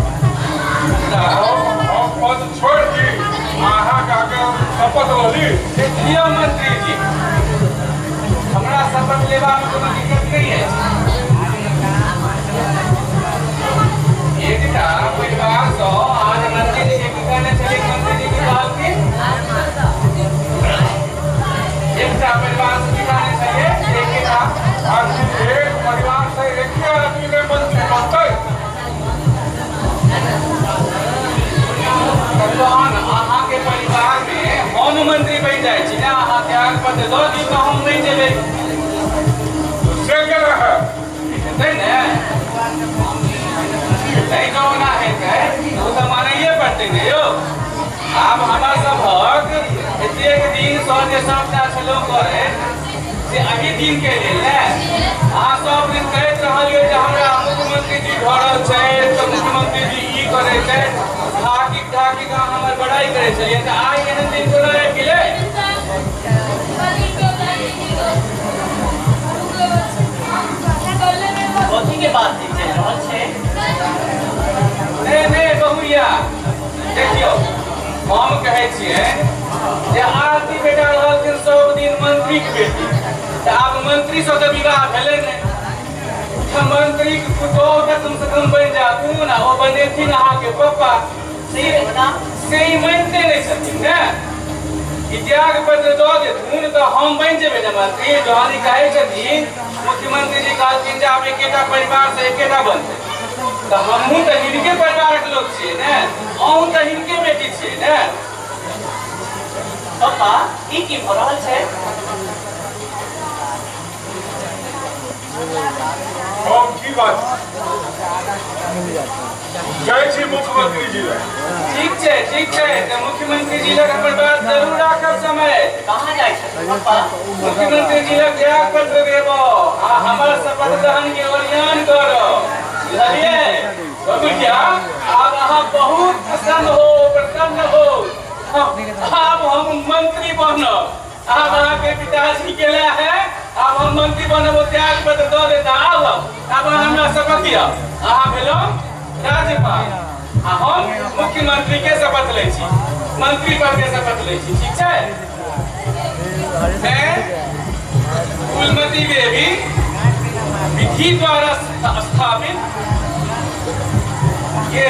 S1: हम पद छोड़ि दी, अहाँके आगे शपथ लऽ ली?
S5: लिअ मंत्री जी, हमरा शपथ लेबामे कोनो दिक्कत नहि अछि। एकटा परिवारसँ अहाँ जे मंत्री जी के की कहने छलियै? मंत्री जी की कहलखिन? एकटा परिवारसँ की कहने छलियै? एकेटा
S1: आदमी, एक परिवार से एके आदमी ने मंत्री बनतै।
S5: तहन अहाँके परिवारमे हम मंत्री बनि जाइ छी ने, अहाँ त्याग पत्र दऽ दियौ तऽ हम बनि जेबै।
S1: से केना है?
S5: हेतै ने? नहि जँ ओना हेतै तऽ ओ तऽ मानैए पड़तै ने यौ। आब हमर सभक एतेक दिनसँ जे सबटा छलहुँ करै से एहि दिनके लेल ने। अहाँ सब दिन कहैत रहलियै जे हमरा मुख्यमंत्री जी ढरल छै तऽ मुख्यमंत्री जी ई करै छै, ढाकी ढाकी कऽ अहाँ हमर बड़ाइ करै छलियै, तऽ आइ एहन दिन कोना आबि गेलै?
S4: कथी के बात चलि रहल छै?
S5: नहि नहि बहुरिया, देखियौ हम कहै छियै जे आरती बेटा रहलखिन सब दिन मंत्रीक बेटी, तऽ आब मंत्रीसँ तऽ विवाह भेलै नहि, तऽ मंत्रीक पुतोहु तऽ कमसँ कम बनि जाथुन आ ओ बनेथिन अहाँके पप्पा। से ई मानिते नहि छथिन ने। ई त्याग पत्र दऽ देथुन तऽ हम बनि जेबै ने मंत्री। जहन ई कहै छथिन मुख्यमंत्री जी कहलखिन जे आब एकेटा परिवारसँ एकेटा बनतै, तऽ हमहूँ तऽ हिनके परिवारक लोक छियै ने, अहूँ तऽ हिनके बेटी छियै ने।
S4: पप्पा, ई की भऽ रहल छै?
S1: हम की बात जाइ छी मुख्यमंत्री जी लग।
S5: ठीक छै, ठीक छै, तऽ मुख्यमंत्री जी लग अपन बात जरूर राखब। समय
S4: कहाँ जाइ छथिन पप्पा?
S5: मुख्यमंत्री जी लग त्याग पत्र देबो आ हमर शपथ ग्रहण के ओरियान करब, बुझलियै बबुलिया? आब अहाँ बहुत प्रसन्न हो, प्रसन्न हो। आब हम मंत्री बनब। आब अहाँके पिताजी के लए है, आब हम मंत्री बनब। ओ त्याग पत्र दऽ देता। आब आब अहाँ हमरा शपथ दिअ। अहाँ भेलहुँ राज्यपाल आ हम मुख्यमंत्री के शपथ लै छी, मंत्री पद के शपथ लै छी। ठीक छै? मैं फूलमती देवी विधि द्वारा स्थापित के